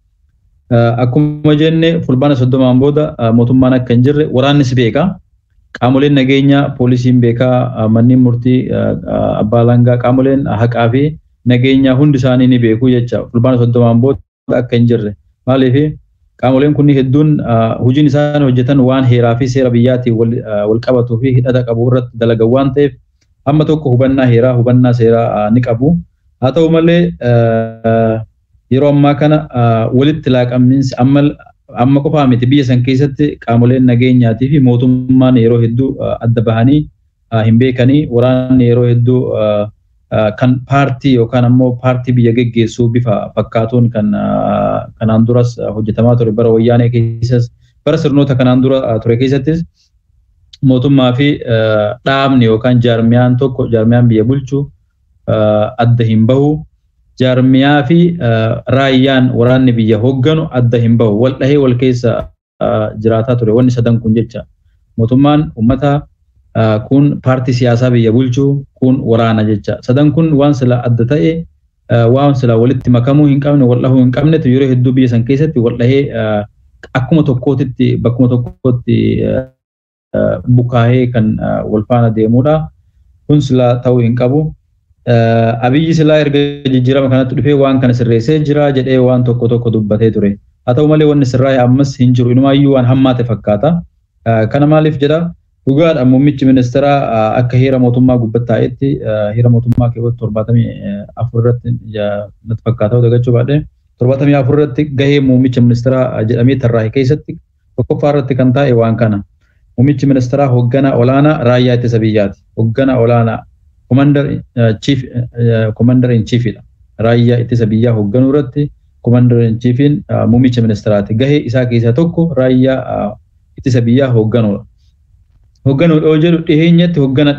Akkuma jenne fulbaana 30 booda mootummaan akka hin jirre waraannis beeka. Qaamoleen nageenyaa poolisiin beekaa, manneen murtii, abbaa alangaa, qaamoleen haqaa fi nageenyaa hundi isaanii ni beeku jecha fulbaana 30 booda akka hin jirre. Maaliif qaamoleen kun hedduun hojiin isaan hojjetan waan heeraa fi seera biyyaatiin wal qabatuu fi hidhata qabu irratti dalagan waan ta'eef hamma tokko hubannaa heeraa hubannaa seeraa ni qabu. Haa ta'u malee yeroo ammaa kana walitti laaqamiinsi amma qofaa miti biyya san keessatti qaamoleen nageenyaatii fi mootummaan yeroo hedduu adda bahanii hin beekanii waraanni yeroo hedduu kan paartii yookaan ammoo paartii biyya geggeessuu bifa fakkaatuun kan kanaan duras hojjetamaa ture bara wayyaanee keessas bara sirnoota kanaan dura ture keessattis mootummaa fi dhaabni yookaan jaarmiyaan tokko jaarmiyaan biyya bulchu adda hin bahu. Jaarmiyaa fi raayyaan waraanni biyya hoogganu adda hin bahu. Wal dhahee wal keessa jiraataa ture wanni sadan kun jecha. Mootummaan uummata kun paartii siyaasaa biyya bulchu kun waraana jecha. Sadan kun waan sila adda ta'e waan sila walitti makamuu hin qabne wal dhahuu hin qabnetu yeroo hedduu biyya san keessatti wal dhahee akkuma tokkootitti bakkuma tokkotti bukaahee kan wal faana deemudha. Kun sila ta'uu hin qabu. Abiyyi silaa erga jijjiirama kanatti dhufee waan kana sirreessee jira jedhee waan tokko tokko dubbatee ture. Haa ta'u malee wanni sirraa'e ammas hin jiru. Inumaayyuu waan hammaate fakkaata. Kana maaliif jedha? Dhugaadha muummichi ministeeraa akka heera mootummaa gubbatti taa'etti heera mootummaa keewwata 74 irratti natti fakkaata dagachuu baadhee 74 irratti gahee muummicha ministeeraa jedhamee tarraa'e keessatti tokkoffaa irratti kan taa'e waan kana. Muummichi ministeeraa hoogganaa olaanaa raayyaa ittisa biyyaati. Hoogganaa olaanaa commander in chiefidha. Raayyaa ittisa biyyaa hoogganuu irratti commander in chiefiin muummicha ministeeraati. Gahee isaa keessaa tokko raayyaa ittisa biyyaa hoogganuudha. Hoogganuudha yoo jedhu dhiheenyatti hooggana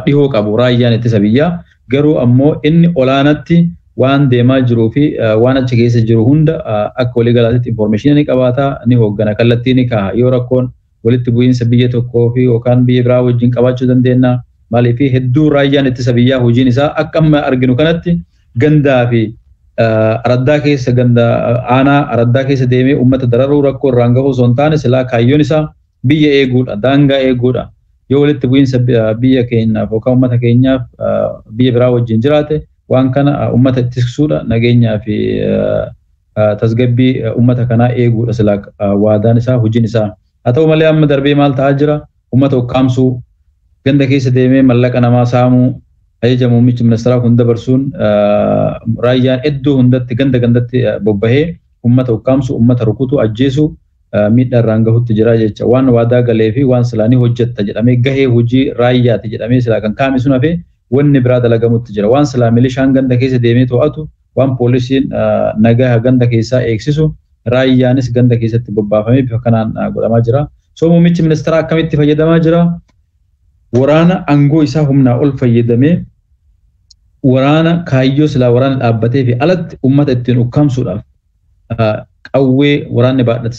dhihoo qabu raayyaan ittisa biyyaa, garuu ammoo inni olaanatti waan deemaa jiruu fi waan achi keessa jiru hunda akka waliigalaatti information ni qabaata, ni hooggana, kallattii ni kaa'a. Yoo rakkoon walitti bu'iinsa biyya tokkoo fi yookaan biyya biraa wajjin qabaachuu dandeenya. Maaliif hedduu raayyaan ittisa biyyaa hojiin isaa akka amma arginu kanatti gandaa fi araddaa keessa, ganda aanaa araddaa keessa deemee uummata dararuu rakkoo irraan gahuu osoo hin taane silaa kaayyoon isaa biyya eeguudha, daangaa eeguudha. Yoo walitti bu'iinsa biyya keenyaaf yookaan uummata keenyaaf biyya biraa wajjin jiraate waan kana uummata ittisisuudha, nageenyaa fi tasgabbii uummata kanaa eeguudha silaa waadaan isaa, hojiin isaa. Haa ta'u malee amma darbee maal ta'aa jira? Uummata ukkaamsuu, ganda keessa deemee mallaqa namaa saamuu, ajaja muummichi ministeeraa kun dabarsuun raayyaan iddoo hundatti ganda gandatti bobbahee uummata ukkaamsu, uummata rukutu, ajjeesu, miidhaa irraan gahutti jira jecha. Waan waadaa galee fi waan silaa ni hojjetta jedhamee gahee hojii raayyaati jedhamee silaa kan kaa'ame sun hafee wanni biraa dalagamutti jira. Waan silaa milishaan ganda keessa deemee to'atu, waan poolisiin nagaa ganda keessaa eegsisu, raayyaanis ganda keessatti bobbaafamee bifa kanaan godhamaa jira. So muummichi ministeeraa akkamitti fayyadamaa jira? Waraana aangoo isaa humnaa ol fayyadamee waraana kaayyoo silaa waraana dhaabbatee fi alatti uummata ittiin ukkaamsuudhaaf qawwee waraanni baadhate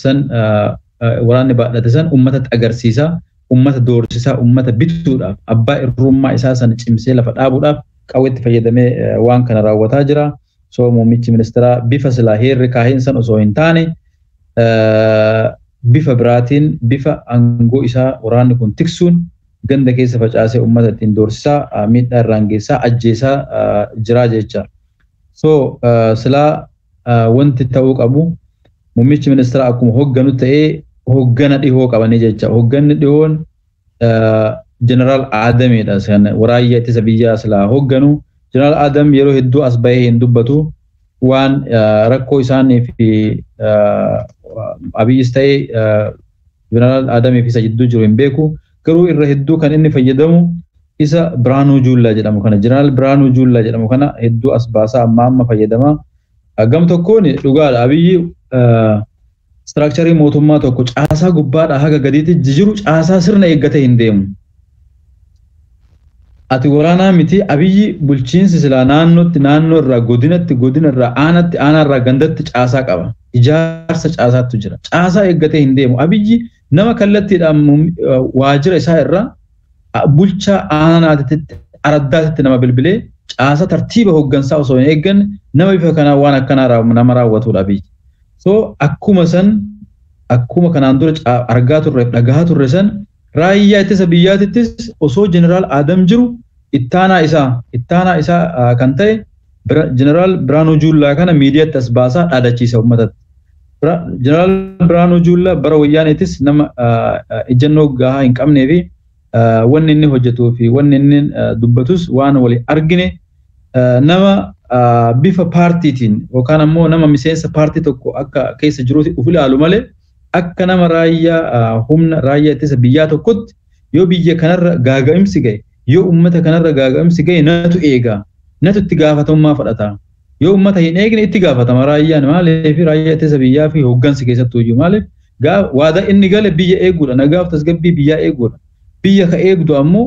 san uummatatti agarsiisaa, uummata doorsisaa, uummata bituudhaaf abbaa irrummaa isaa sana cimsee lafa dhaabuudhaaf qawweetti fayyadamee waan kana raawwataa jira. So muummichi ministeeraa bifa silaa heerri kaaheen san osoo hin taane bifa biraatiin bifa aangoo isaa waraanni kun tiksuun ganda keessa facaasee uummata ittiin doorsisaa, miidhaa irraan geessaa, ajjeesaa jira jecha. So silaa wanti ta'uu qabu muummichi ministeeraa akkuma hoogganu ta'ee hooggana dhihoo qabanii jecha. Hoogganni dhihoon Jeneraal Adamidha. Raayyaa ittisa biyyaa silaa hoogganu. Jeneraal Adam yeroo hedduu as bahee hin dubbatu. Waan rakkoo isaanii fi Abiyyis ta'ee Jeneraal Adamii fi isa jidduu jiru hin beeku. Garuu irra hedduu kan inni fayyadamu isa Biraanuu Juullaa jedhamu kana. Jeneraal Biraanuu Juullaa jedhamu kana hedduu as baasaa amma amma fayyadama. Gam tokkoon dhugaadha. Abiyyi istiraakcharii mootummaa tokko caasaa gubbaadhaa haga gadiitti jiru caasaa sirna eeggatee hin deemu. Ati waraanaa miti, Abiyyi bulchiinsi silaa naannootti, naannoo irraa godinatti, godina irraa aanatti, aanaa irraa gandatti caasaa qaba. Ijaarsa caasaatu jira. Caasaa eeggatee hin deemu. Abiyyi nama kallattiidhaan waajjira isaa irraa bulchaa aanaatitti araddaatitti nama bilbilee caasaa tartiiba hooggansaa osoo hin eegganne nama bifa kanaa waan akkanaa nama raawwatudha Abiyyi. So akkuma san akkuma kanaan dura argaa turre dhagahaa turre san raayyaa ittisa biyyaatittis osoo Jeneraal Adam jiru ittaanaa isaa kan ta'e Jeneraal Biraanuu Juullaa kana miidiyaatti as baasaa dhaadachiisa uummatatti. Jeneraal Biraanuu Juullaa bara wayyaaneettis nama ejjennoo gahaa hin qabnee fi wanni inni hojjetuu fi wanni inni dubbatus waan walii argine nama bifa paartiitiin yookaan ammoo nama miseensa paartii tokko akka keessa jiruutti of ilaalu malee akka nama raayyaa humna raayyaa ittisa biyyaa tokkotti yoo biyya kanarra gaaga'imsi gahe, yoo uummata kanarra gaaga'imsi gahe natu eega, natu itti gaafatamummaa fudhata. Yoo uummata hin eegne itti gaafatama raayyaan. Maaliif raayyaa ittisa biyyaa fi hooggansi keessattuu iyyuu maaliif waadaa inni gale biyya eeguudha, nagaaf tasgabbii biyyaa eeguudha. Biyya ka eegdu ammoo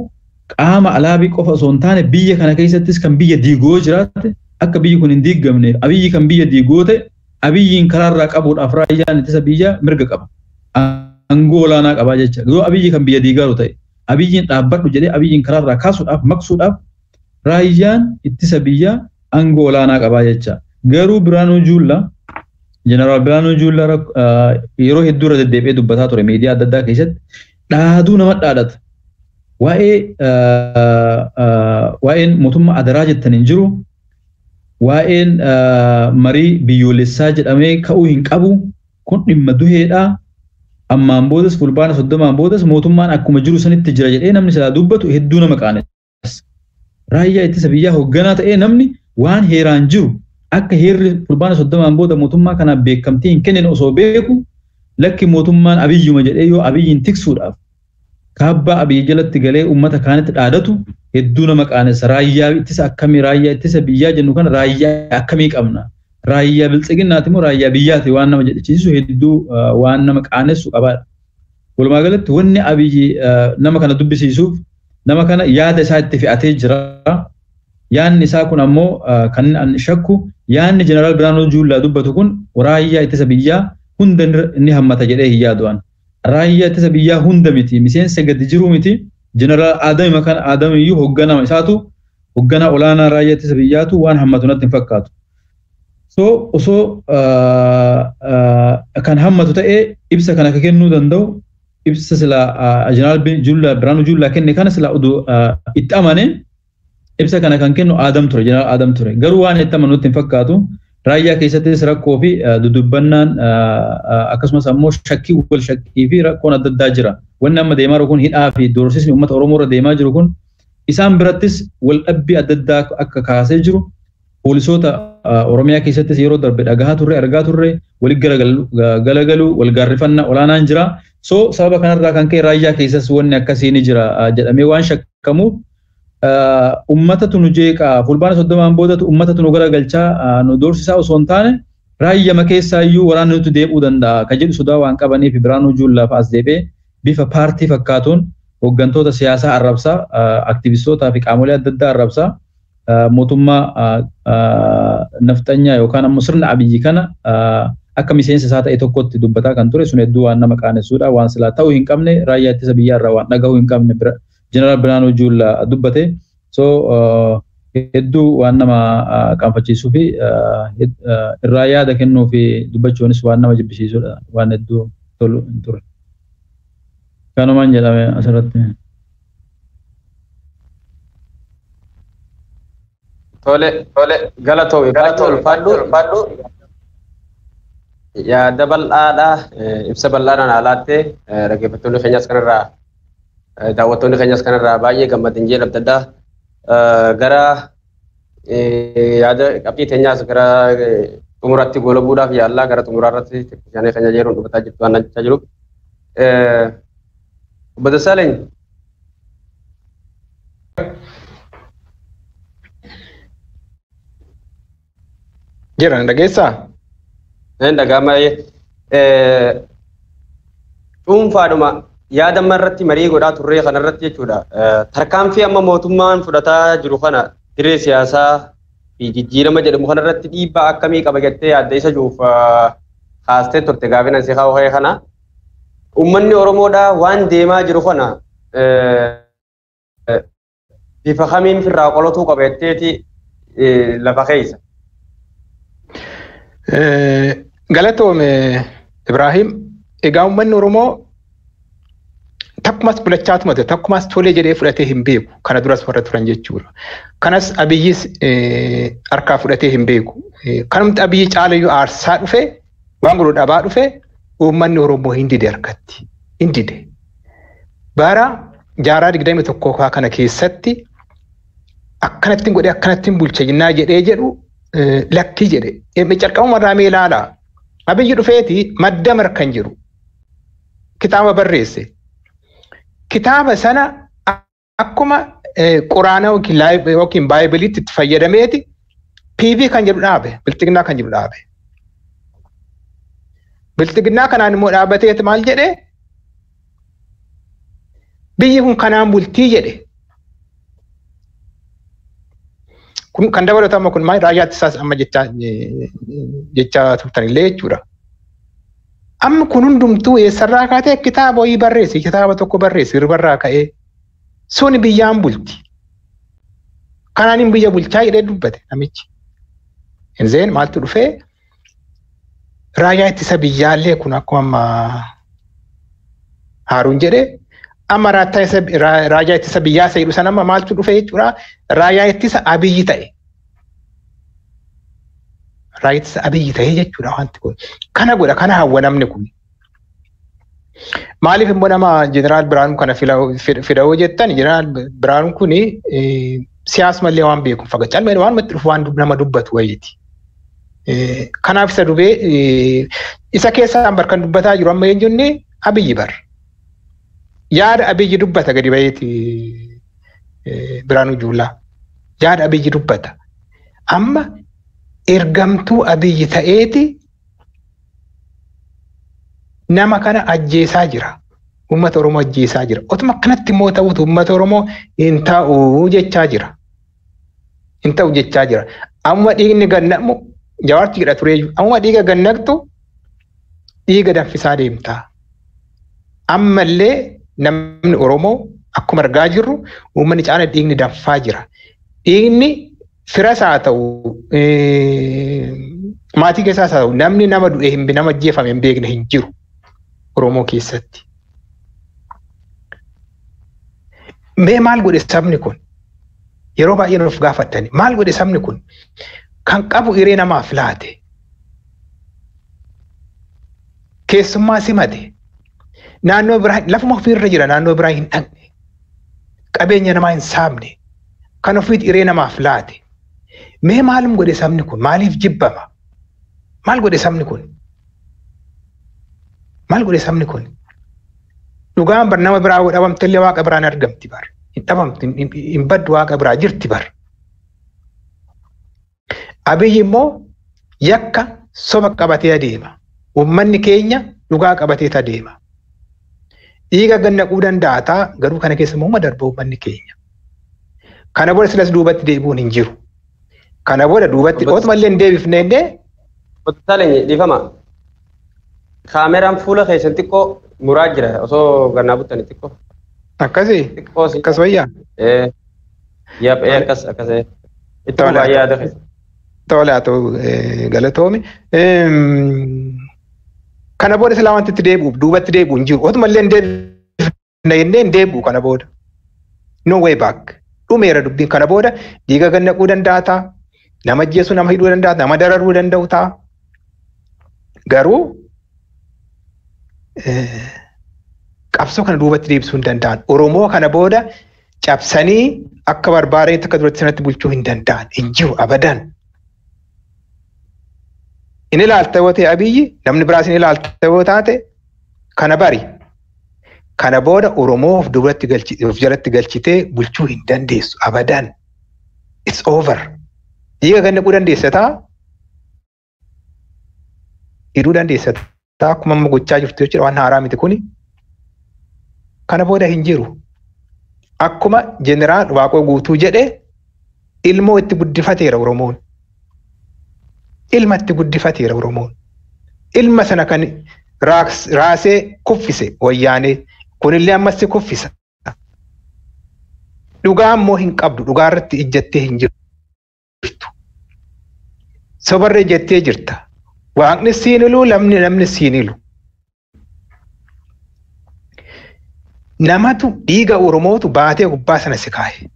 qaama alaabii qofa osoo hin taane biyya kana keessattis kan biyya diigoo jiraate akka biyyi kun hin diigamneef Abiyyi kan biyya diigoo ta'e Abiyyiin karaarraa qabuudhaaf raayyaan ittisa biyyaa mirga qaba. Aangoo olaanaa qabaa jecha. Yoo Abiyyi kan biyya diigaaru ta'e Abiyyiin dhaabbadhu jedhee Abiyyiin karaarraa kaasuudhaaf maqsuudhaaf raayyaan ittisa biyyaa aangoo olaanaa qabaa jecha. Garuu Biraanuu Juullaa, Jeneraal Biraanuu Juullaa yeroo hedduu irra deddeebi'ee dubbataa ture miidiyaa adda addaa keessatti dhaaduu nama dhaadhata. Waa'een mootummaa adaraa jettan hin jiru. Waa'een marii biyyoolessaa jedhamee ka'uu hin qabu. Kun dhimma duheedha. Ammaan boodas fulbaana 30 boodas mootummaan akkuma jiru sanitti jira jedhee namni silaa dubbatu hedduu nama qaanessa. Raayyaa ittisa biyyaa hoogganaa ta'ee namni waan heeraan jiru akka heerri fulbaana 30 booda mootummaa kanaaf beekamtii hin kennine osoo beeku lakki mootummaan Abiyyuma jedhee yoo Abiyyiin tiksuudhaaf kaabbaa Abiyyi jalatti galee uummata kaanitti dhaadatu hedduu nama qaanessa. Raayyaa ittisa akkamii, raayyaa ittisa biyyaa jennu kana raayyaa akkamii qabna? Raayyaa biltsiginnaati moo raayyaa biyyaati waan nama jedhisiisu hedduu waan nama qaanessu qabaadha. Walumaa galatti wanni Abiyyi nama kana dubbisiisuuf nama kana yaada isaa itti fe'atee jira. Yaanni isaa kun ammoo kan ani shakku yaanni Jeneraal Biraanuu Juullaa dubbatu kun raayyaa ittisa biyyaa hunda ni hammata jedhee hin yaadu an. Raayyaa ittisa biyyaa hunda miti, miseensa gadi jiru miti. Jeneraal Adami kan Adami iyyuu hoogganama isaatu hoogganaa olaanaa raayyaa ittisa biyyaatu waan hammatu natti hin fakkaatu. So osoo kan hammatu ta'ee ibsa kana akka kennuu danda'u ibsa sila Jeneraal Juullaa Biraanuu Juullaa kenne kana sila oduu itti amane ibsa kana kan kennu Adam ture, Jeneraal Adam ture. Garuu waan itti amanu natti hin fakkaatu. Raayyaa keessattis rakkoo fi dudubbannaan akkasumas ammoo shakkii wal shakkii fi rakkoon adda addaa jira. Wanni amma deemaa jiru kun hidhaa fi doorsisni uummata Oromoo irra deemaa jiru kun isaan birattis wal dhabbii adda addaa akka kaasee jiru. Poolisoota Oromiyaa keessattis yeroo darbe dhagahaa turre, argaa turre, walitti galagaluu, wal gaarrifannaa olaanaan jira. So sababa kanarraa kan ka'e raayyaa keessas wanni akkasii ni jira jedhamee waan shakkamuuf uummatatu nu jeeqaa fulbaana 30 boodatu uummatatu nu garagalchaa nu doorsisaa osoo hin taane raayyama keessaa iyyuu waraanni nuti deebi'uu danda'a kan jedhu sodaa waan qabaniif Biraanuu Juullaa fa'as deebi'ee bifa paartii fakkaatuun hooggantoota siyaasaa arrabsaa, aktivistootaa fi qaamolee adda addaa arrabsaa mootummaa nafxanyaa yookaan ammoo sirna Abiyyi kana akka miseensa isaa ta'e tokkotti dubbataa kan ture sun hedduu waan nama qaanessuudha. Waan silaa ta'uu hin qabne raayyaa ittisa biyyaa irraa waan dhagahuu hin qabne Jeneraal Biraanuu Juullaa dubbate. So hedduu waan nama qaanfachiisuu fi irraa yaada kennuu fi dubbachuunis waan nama jibbisiisudha. Waan hedduu tolu hin ture. Kanumaan jedhame asirratti. Tole, tole, galatoomi, galatoomi, ulfaadhu. Yaada bal'aadha, ibsa bal'aadhaan alaatte dhaggeeffattoonni keenyas kanarraa daawwattoonni keenyas kanarraa baay'ee gammadan jee adda addaa gara yaada qabxii teenyaas gara xumuratti goolabuudhaaf yaallaa gara xumuraa irratti teeknishaanii keenya jeeruun dubbataa jirtu waan jechaa jiru. Obbo Dassaaleny. Jira dhageessaa? Hin dhaga'ama. Dhuunfaadhuma yaada amma irratti marii godhaa turree kanarratti jechuudha. Tarkaanfii amma mootummaan fudhataa jiru kana diree siyaasaa fi jijjiirama jedhamu kanarratti dhiibbaa akkamii qaba jettee yaadda isa jiruuf kaastee turte gaafina si kaa'u kana. Uummanni Oromoodhaa waan deemaa jiru kana bifa kamiin firraa qolatuu qaba jetteeti lafa keessa. Galatoome Ibraahim, egaa uummanni Oromoo takkumas bulachaa tumate, takkumas tolee jedhee fudhatee hin beeku. Kana duras warra turan jechuudha. Kanas Abiyyis harkaa fudhatee hin beeku. Kanumti Abiyyi caalayyuu aarsaa dhufe, waan godhu dhabaa dhufe, uummanni Oromoo hin dide harkatti. Hin dide. Bara jaarraa 21 kana keessatti akkanatti godhee akkanatti bulcha jennaa jedhee jedhu lakkii jedhe. Calqabuma irraa mee ilaalaa. Abiyyi dhufeeti madda markan jiru. Kitaaba barreesse. Kitaaba sana akkuma quraana yookiin baaybiliitti itti fayyadameeti PV kan jedhu dhaabe, bilxiginnaa kan jedhu dhaabe. Bilxiginnaa kanaan immoo dhaabateeti maal jedhee? Biyyi kun kanaan bultii jedhe. Kun kan dabalatu amma kun maal raayyaa ittisaas amma jechaa turtanillee jechuudha. Amma kun hundumtuu eessarraa kaatee kitaaba wayii barreesse, kitaaba tokko barreesse hirbarraa ka'ee suni biyyaan bulti. Kanaan hin biyya bulchaa jedhee dubbate namichi. Inzeen maaltu dhufee raayyaa ittisa biyyaallee kun akkuma amma Haaruun jedhee amma raayyaa ittisa biyyaa isa jedhu sana amma maaltu dhufe jechuudha. Raayyaa ittisa Abiyyi ta'e. Raayyaa ittisa Abiyyi ta'e jechuudha wanti kun. Kana godha kana hawwa namni kun. Maaliif immoo nama Jeneraal Biraanuu kana fida'uu jettan Jeneraal Biraanuu kun siyaasumallee waan beeku faga calmee waan itti dhufu waan nama dubbatu wayiiti. Kanaaf isa dubee isa keessaan bar kan dubbataa jiru amma eenyuun Abiyyi bar. Yaada Abiyyi dubbata gadi baheeti Biraanuu Juulaa. Yaada Abiyyi dubbata. Amma ergamtuu Abiyyi ta'eeti nama kana ajjeesaa jira. Uummata Oromoo ajjeesaa jira. Otuma akkanatti immoo ta'utu uummata Oromoo hin ta'u jechaa jira. Hin ta'u jechaa jira. Amma dhiigni gannaqmu Jawaartu jedha tureeyyuu. Amma dhiiga gannaqxu dhiiga danfisaa deemta. Ammallee namni Oromoo akkuma argaa jirru uummanni caala dhiigni danfaa jira. Dhiigni firas haa ta'u maatii keessaas haa ta'u namni nama du'e hin nama ajjeefame hin beekne hin jiru Oromoo keessatti. Mee maal godhe sabni kun? Yeroo baay'ee nuuf gaafatani. Maal godhe sabni kun? Kan qabu hiree namaaf laate. Keessummaa simate. Naannoo biraa lafuma ofiirra jira naannoo biraa hin dhaqne. Qabeenya namaa hin saamne. Kan ofiitti hiree namaaf laate. Mee maalum godhe sabni kun? Maaliif jibbama? Maal godhe sabni kun? Maal godhe sabni kun? Dhugaan bar nama biraa dhabamte illee waaqa biraan argamti bar. Hin dhabamtu hin baddu waaqa biraa jirti bar. Abiyyi immoo yakka soba qabatee adeema. Uummanni keenya dhugaa qabatee adeema. Dhiiga gannaquu danda'a ta'a garuu kana keessa immoo darba uummanni keenya. Kana booda silas duubatti deebi'uun hin jiru. Kana booda duubatti otuma illee hin deebifne illee. Qottaaleen dhiifama. Kaameraan fuula keessan xiqqoo muraa jira osoo gannaa buttani xiqqoo. Akkasii? Akkas wayyaa? Yap akkas akkas. Itti baay'ee yaada keessa. Tole haa ta'u galatoomi. Kana booda silaa wanti itti deebi'uuf duubatti deebi'u hin jiru. Otuma illee hin deebifne jennee hin deebi'u kana booda. No way back. Dhumeera dubbiin kana booda dhiiga gannaquu danda'a ta'a. Nama ajjeesuu nama hidhuu danda'a nama dararuu danda'u ta'a. Garuu qabsoo kana duubatti deebisuu hin danda'an. Oromoo kana booda cabsanii akka barbaadanitti akka duratti sanatti bulchuu hin danda'an. Hin jiru abadan. Inni ilaalta yoo ta'e Abiyyi namni biraas inni ilaalta yoo taate kana bari. Kana booda Oromoo of duubatti of jalatti galchitee bulchuu hin dandeessu abadan. It's over. Dhiiga gannaquu dandeessa ta'a. Hidhuu dandeessa ta'a. Akkuma amma gochaa jirtu jechuudha waan haaraa miti kuni. Kana booda hin jiru. Akkuma jeneraal Waaqoo Guutuu jedhe ilmoo itti guddifateera Oromoon. Ilma itti guddifateera Oromoon. Ilma sana kan raasee kuffise wayyaanee kunillee ammas si kuffisa. Dhugaa immoo hin qabdu dhugaa irratti ijjattee hin jirtu. Sobarra ijjattee jirta. Waaqni siin ilu namni namni siin ilu. Namatu dhiiga Oromootu baatee gubbaa sana si kaa'e.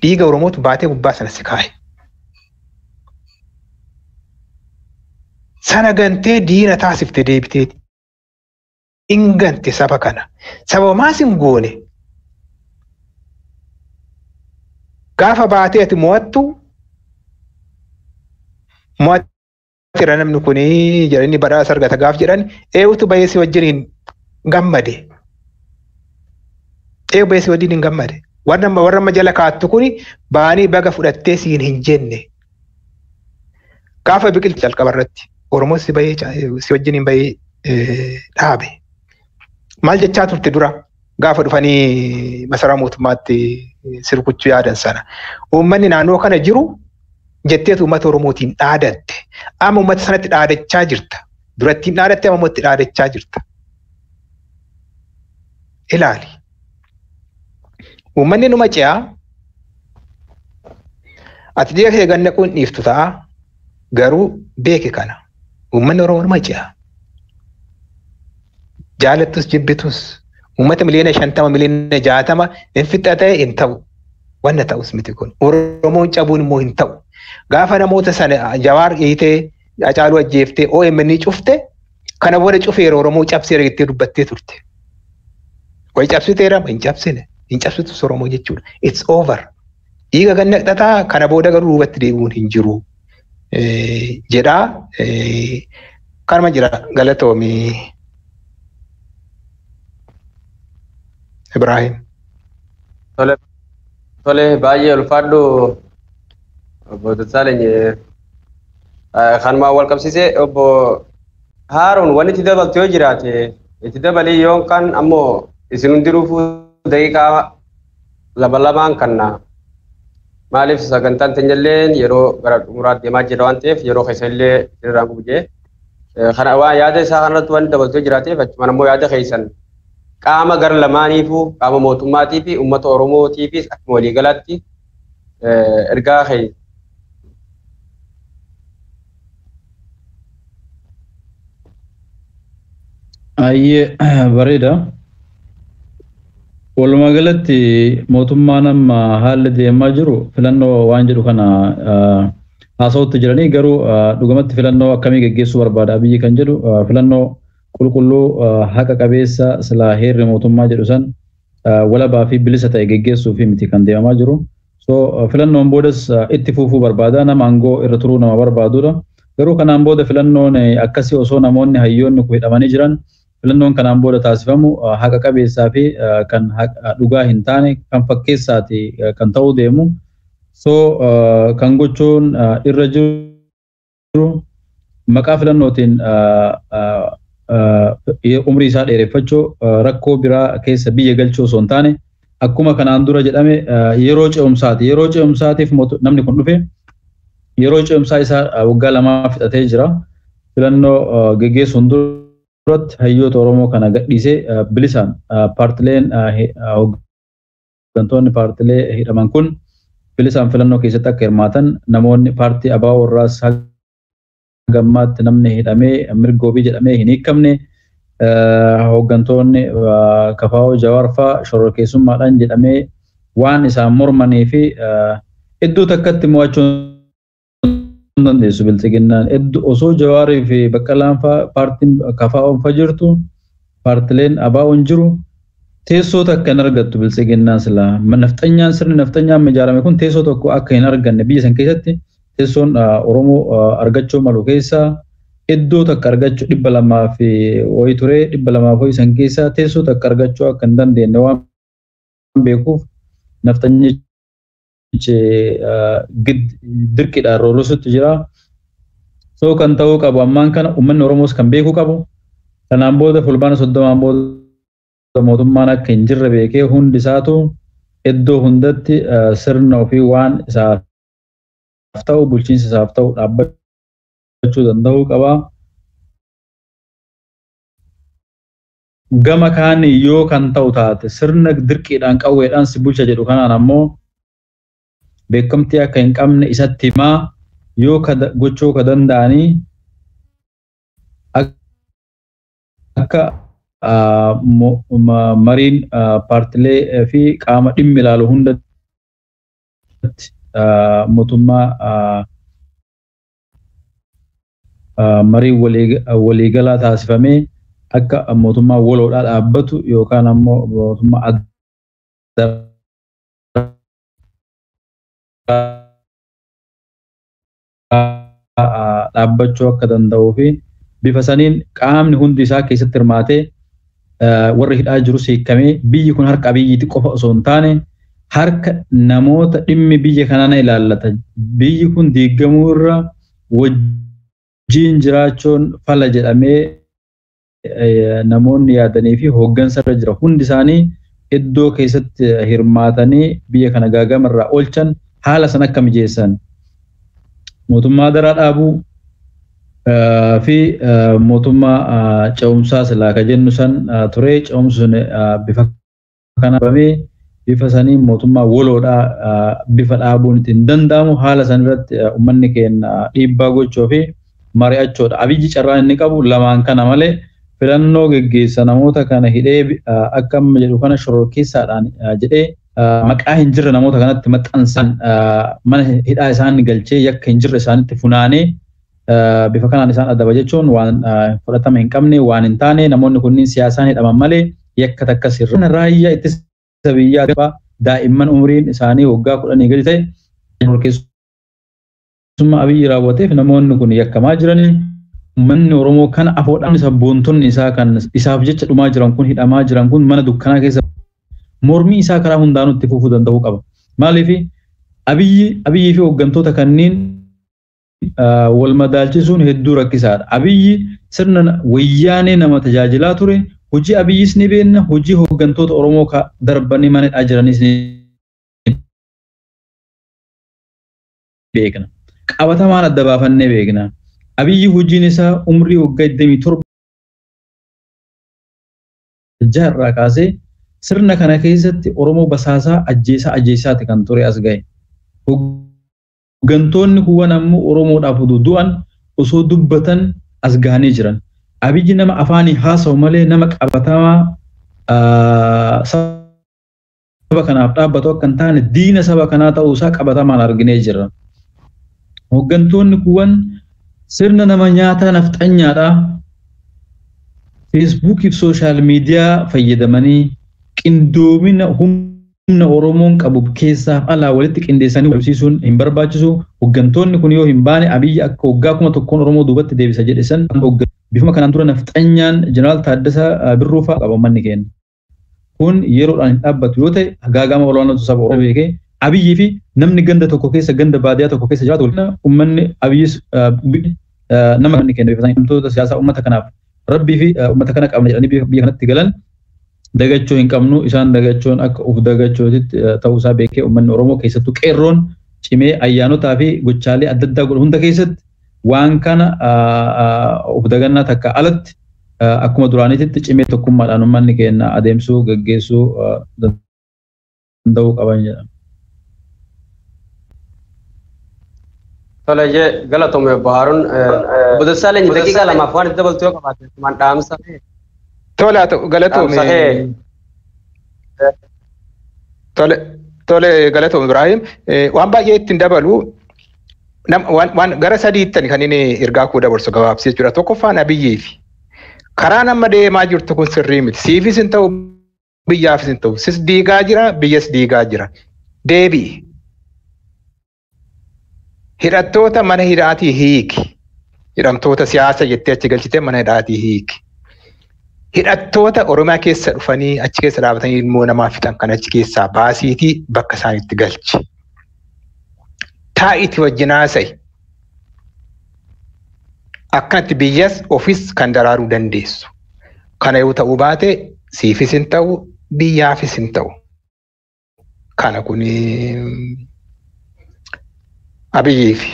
Dhiiga Oromootu baatee gubbaa sana si kaa'e. Sana gantee diina taasifte deebiteeti. In gante saba kana. Saba maas hin goone. Gaafa baatee ati mo'attu mo'atteera namni kuni jedhanii badhaasa argata gaaf jedhan eenyutu bahee si wajjin hin gammade. Eenyu bahee si wajjin hin gammade. Warra amma jala kaattu kuni baanii baga fudhattee siin hin jenne. Gaafa biqiltu jalqaba irratti Oromoo si bahee si wajjin hin bahee dhaabe. Maal jechaa turte dura gaafa dhufanii masaraa mootummaatti si rukuchuu yaadan sana. Uummanni naannoo kana jiru jetteetu uummata Oromootiin dhaadatte. Amma uummata sanatti dhaadachaa jirta. Durattiin dhaadatte amma itti dhaadachaa jirta. Ilaali. Uummanni numa ce'aa. Ati dhiiga kee gannaquu hin dhiiftu ta'a. Garuu beeki kana. Uummanni Oromoo numa ce'a. Jaalattus jibbitus uummata 50 miliyoona 60 hin fixa ta'e hin ta'u. Wanna ta'us miti kun. Oromoon cabuun immoo hin ta'u. Gaafa namoota sana Jawaar hiitee Hacaaluu ajjeeftee OMN cufte kana booda cufeera Oromoo cabseera jettee dubbattee turte. Wayi cabsiteera hin cabsine. Hin cabsitus Oromoo jechuudha. It's over. Dhiiga gannaqxataa kana booda garuu duubatti deebi'uun hin jiru. Jedhaa kanuma jira galatoomii Ibrahim. Tole tole baay'ee ulfaadhu obbo Dassaaleny kanumaan wal qabsiisee obbo Haaruun wanni itti dabaltu yoo jiraate Itti dabalii yookaan ammoo isin hundinuufuu daqiiqaa lama lamaan kanna. Maaliif sagantaan teenyalleen yeroo gara xumuraa deemaa jira waan ta'eef yeroo keessa illee irraan gubjee. Kana waan yaada isaa kanarratti waan dabaltee jiraateef achumaan ammoo yaada keessan qaama gara lamaaniifuu qaama mootummaatii fi uummata Oromootiifis akkuma waliigalaatti ergaa keessa. Ayyee bareeda. Walumaa galatti mootummaan amma haalli deemaa jiru filannoo waan jedhu kana haasawutti jiranii garuu dhugumatti filannoo akkamii geggeessuu barbaada Abiyyi kan jedhu filannoo qulqulluu haqa qabeessa silaa heerri mootummaa jedhu san walabaa fi bilisa ta'e geggeessuu fi miti kan deemamaa jiru. So filannoon boodas itti fufuu barbaada nama aangoo irra turuu nama barbaadudha. Garuu kanaan booda filannoon akkasii osoo namoonni hayyoonni hidhamanii jiran filannoon kanaan booda taasifamu haqa qabeessaa fi kan dhugaa hin taane kan fakkeessaati kan ta'uu deemu. So kan gochuun irra jiru maqaa filannootiin umrii isaa dheereffachuu rakkoo biraa keessa biyya galchuu osoo hin taane akkuma kanaan dura jedhame yeroo ce'umsaati. Yeroo ce'umsaatiif namni kun dhufe yeroo ce'umsaa isaa waggaa lamaa fixatee jira. Filannoo geggeessuun duratti hayyoota Oromoo kana gadhiisee bilisaan paartileen hooggantoonni paartilee hidhaman kun bilisaan filannoo keessatti akka hirmaatan namoonni paartii ABO irraas hanga ammaatti namni hidhamee mirga wabii jedhamee hin hiikamne hooggantoonni KFO Jawaar fa'aa shororkeessummaadhaan jedhamee waan isaan mormanii fi iddoo takkatti mo'achuu hin dandeessu bilxiginnaan. Iddoo osoo Jawaarii fi Baqqalaan fa'aa paartiin KFO'n fa jirtu paartileen ABO'n jiru teessoo takka hin argattu bilxiginnaan silaa. Nafxanyaan sirni nafxanyaan ijaarame kun teessoo tokko akka hin arganne biyya san keessatti teessoon Oromoo argachuu malu keessaa iddoo takka argachuu 200 fi wayii ture 200 fi san keessaa teessoo takka argachuu akka hin dandeenye waan beekuuf nafxanyichi dirqiidhaan roorrisutti jira. So kan ta'uu qabu ammaan kana uummanni Oromoos kan beekuu qabu. Kanaan booda fulbaana 30 booda mootummaan akka hin jirre beekee hundi isaatu iddoo hundatti sirna ofii waan isaaf ta'u bulchiinsa isaaf ta'u dhaabbachuu danda'uu qaba. Gama kaan yoo kan ta'u taate sirna dirqiidhaan qawweedhaan si bulcha jedhu kanaan ammoo beekamtii akka hin qabne isatti himaa yoo gochuu ka danda'anii akka mariin paartilee fi qaama dhimmi ilaalu hundatti mootummaa marii waliigalaa taasifamee akka mootummaa waloodhaa dhaabbatu yookaan ammoo mootummaa adda dhaabbachuu akka danda'uu fi bifa saniin qaamni hundi isaa keessatti hirmaatee warri hidhaa jirus hiikamee biyyi kun harka Abiyyiiti qofa osoo hin taane harka namoota dhimmi biyya kanaa na ilaallata. Biyyi kun diigamuu irra wajjin jiraachuun fala jedhamee namoonni yaadanii fi hooggansa irra jira. Hundi isaanii iddoo keessatti hirmaatanii biyya kana gaagama irraa oolchan haala san akka mijeessan. Mootummaa daraa dhaabuu fi mootummaa ce'umsaa silaa ka jennu san ture ce'umsi sun bifa kana qabamee bifa sanii mootummaa waloodhaa bifa dhaabuun ittiin danda'amu haala san irratti uummanni keenya dhiibbaa gochuu fi mari'achuudha. Abiyyi carraan inni qabu lamaan kana malee filannoo geggeessa namoota kana hidhee akka amma jedhu kana shororkeessaadhaan jedhee maqaa hin jirre namoota kanatti maxxansan mana hidhaa isaan galchee yakka hin jirre isaanitti funaanee bifa kanaan isaan adaba jechuun waan fudhatama hin qabne waan hin taane namoonni kunniin siyaasaan hidhaman malee yakka takka sirra. Raayyaa ittisa biyyaa daa'imman umriin isaanii waggaa 10 gadi ta'e shororkeessummaa Abiyyi raawwateef namoonni kun yakkamaa jiranii uummanni Oromoo kana afoodhaan sabboontonni isaa kan isaaf jecha dhumaa jiran kun hidhamaa jiran kun mana dukkanaa keessa mormii isaa karaa hundaanuu itti fufuu danda'uu qaba. Maaliif Abiyyii fi hooggantoota kanneen wal madaalchisuun hedduu rakkisaadha. Abiyyi sirna wayyaanee nama tajaajilaa ture Hojii Abiyyis ni beekna, hojii hooggantoota Oromoo darbanii mana hidhaa jiranis ni beekna. Qabatamaan adda baafannee beekna. Abiyyi hojiin isaa umrii waggaa 27 jaarraa kaasee sirna kana keessatti Oromoo basaasaa ajjeesaa ajjeesaati kan ture as gahe. Hooggantoonni kuwwan ammoo Oromoodhaaf oduu du'an osoo dubbatan as gahanii jiran. Abiyyi nama afaanii haasa'u malee nama qabatamaa saba kanaaf dhaabbatu akka hin taane diina saba kanaa ta'uusaa qabatamaan arginee jirra. Hooggantoonni kuwwan sirna nama nyaataa nafxanyaadhaa Feesbuukii fi sooshaal miidiyaa fayyadamanii qindoomina humna Oromoon qabu keessaaf alaa walitti qindeessanii walsimsiisuun hin barbaachisu. Hooggantoonni kun yoo hin baane Abiyyi akka waggaa 1000 Oromoo duubatti deebisa jedhe san bifuma kanaan dura nafxanyaan Jeneraal Taaddasaa Birruu fa'aa qaba uummanni keenya. Kun yeroodhaan hin dhaabbatu yoo ta'e gaagama olaanaatu saba Oromoo beekee Abiyyii fi namni ganda tokko keessa ganda baadiyyaa tokko keessa jiraatu uummanni Abiyyis nama manni keenya bifa siyaasaa uummata kanaaf Rabbii fi uummata kana qabna jedhanii biyya kanatti galan dagachuu hin qabnu. Isaan dagachuun akka of dagachootitti ta'uusaa beekee uummanni Oromoo keessattuu qeerroon cimee ayyaanotaa fi gochaalee adda addaa godhu hunda keessatti waan kana of dagannaa takka alatti akkuma duraaniitti cimee tokkummaadhaan uummanni keenya adeemsuu gaggeessuu danda'uu qaban jedhama. Tole jee galatoomi Obbo Haaruun. Obbo Dassaaleny daqiiqaa lamaaf waan itti dabaltu yoo qabaate asumaan dhaamsa. Tole haa ta'u galatoomi. Tole tole galatoomi Ibraahim. Waan baay'ee ittiin dabalu waan gara sadiittani kan inni ergaa koo dabarsu gabaabsee jechuudha. Tokkoffaan Abiyyiifi. Karaan amma deemaa jirtu kun sirrii miti. Siifis hin ta'u biyyaafis hin ta'u. Sis diigaa jira biyyas diigaa jira. Deebi'i. Hidhattoota mana hidhaatii hiiki. Hidhamtoota siyaasa jettee achi galchitee mana hidhaatii hiiki. Hidhattoota Oromiyaa keessa dhufanii achi keessa dhaabatanii ilmoo namaa fixan kan achi keessaa baasiitii bakka isaanitti galchi. Taa'itii wajjin haasa'i. Akkanatti biyyas ofis kan daraaruu dandeessu. Kana yoo ta'uu baate siifis hin ta'u biyyaafis hin ta'u. Kana kuni Abiyyiifi.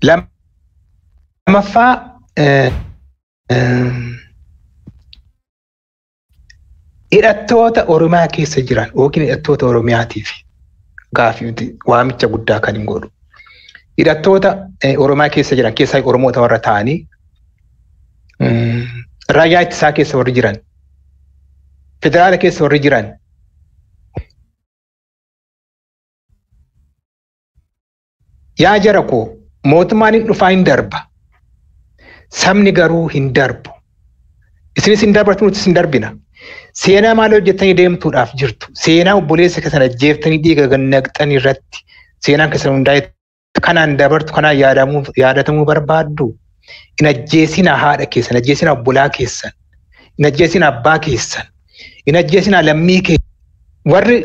Lammaffaa hidhattoota Oromiyaa keessa jiran yookiin hidhattoota Oromiyaatiif gaaffii waamicha guddaa kan hin godhu. Hidhattoota Oromiyaa keessa jiran keessaa Oromoota warra ta'anii raayyaa ittisaa keessa warri jiran federaala keessa warri jiran yaa jara koo mootummaan hin dhufaa hin darba. Sabni garuu hin darbu. Isinis hin darbatu nutis hin darbina. Seenaa maal hojjettanii deemtuudhaaf jirtu? Seenaa obboleessa keessan ajjeeftanii dhiiga gannaqxan irratti seenaan keessan hundaa'e kanaan dabartu kanaan yaadatamuu barbaaddu. Hin ajjeesinaa haadha keessan, hin ajjeesinaa obbolaa keessan, hin ajjeesinaa abbaa keessan, hin ajjeesinaa lammii keessan. Warri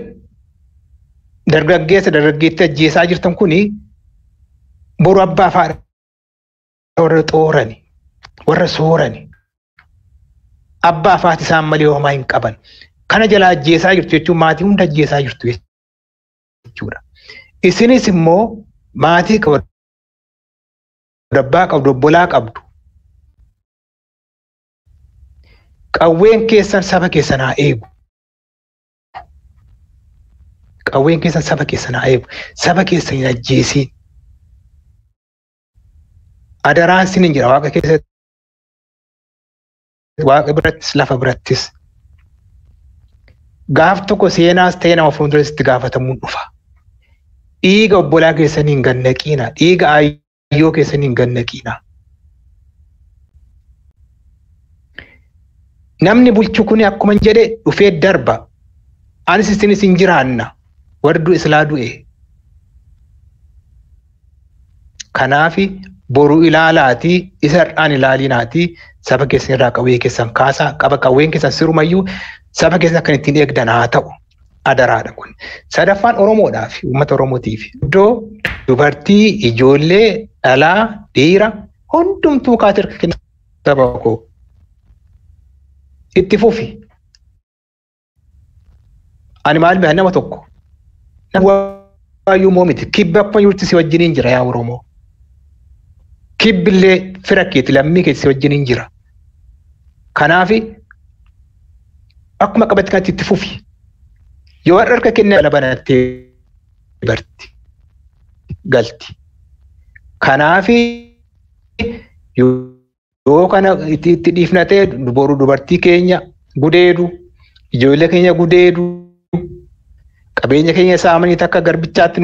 dargaggeessa dargaggeettii ajjeesaa jirtan kuni boru abbaa fi haadha warra xoorani, warra soorani. Abbaa fi haati isaan malee homaa hin qaban. Kana jala ajjeesaa jirtu jechuun maatii hunda ajjeesaa jirtu jechuudha. Isinis immoo maatii qabdu, abbaa qabdu, obbolaa qabdu. Qawween keessan saba keessan haa eegu. Qawween keessan saba keessan haa eegu. Saba keessan hin ajjeesiin. Adaraan sin jira waaqa keessatti, waaqa birattis lafa birattis. Gaaf tokko seenaas ta'ee nama fuulduras itti gaafatamuun dhufa. Dhiiga obbolaa keessanii hin gannaqiina. Dhiiga ayyoo keessanii hin gannaqiina. Namni bulchu kun akkuma jedhe dhufee darba. Anis isinis hin jiraanna. Warri du'e silaa du'e. Kanaafi boru ilaalaatii isa har'aan ilaalinaatii saba keessan irraa qawwee keessan kaasaa qaba qawween keessan sirumayyuu saba keessan kan ittiin eegdan haa ta'u adaraadha kun. Sadaffaan Oromoodhaaf uummata Oromootiif iddoo dubartii ijoollee dhalaa dhiira hundumtuu kaatee harka kenna saba koo. Itti fufi. Ani maal beekan nama tokko. Nama waayyuu moo miti. Kibba akkuma jirtu si wajjiniin jira yaa Oromoo. Kibbillee fira keeti lammii keeti si wajjiniin jira. Kanaafi akkuma qabatti kanatti itti fufi. Yoo harka kennee banattee barti galti. Kanaafi yoo kana itti dhiifnatee boru dubartii keenya gudeedu, ijoollee keenya gudeedu, qabeenya keenya saamanii takka garbichaatti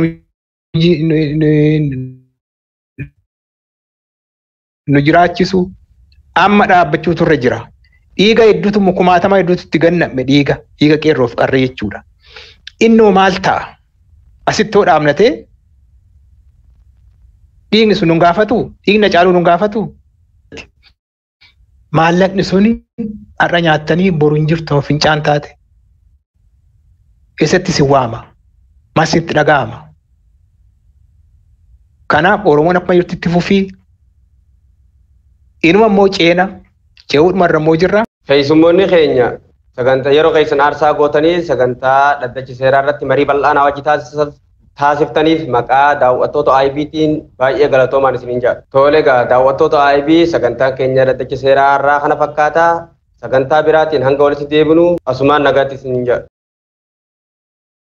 nu jiraachisu amma dhaabbachuu turre jira. Dhiiga hedduutu kumaatama hedduutu itti ganname dhiiga qeerroof qarree jechuudha. Innoo maal ta'a? Asitti hoo dhaabnatee dhiigni sun nun gaafatu? Dhiigna caaluu nun gaafatu? Maallaqni suni har'a nyaattanii boru hin jirtu fincaan taate. Eessatti si waama? Maal sitti dhaga'ama? Kanaaf Oromoon akkuma jirtu itti fufii. Inuma immoo ceena. Ce'uudhuma irra immoo jirra. Keessummoonni keenya sagantaa yeroo keessan aarsaa gootanii sagantaa dhaddacha seeraa irratti marii bal'aa na wajji taasiftaniif maqaa daawwattoota IBtiin baay'ee galatoomaan isiniin jedha. Tole egaa daawwattoota IB sagantaan keenya dhaddacha seeraa irraa kana fakkaata. Sagantaa biraatiin hanga walitti deebinu asumaan nagaatti isiniin jedha.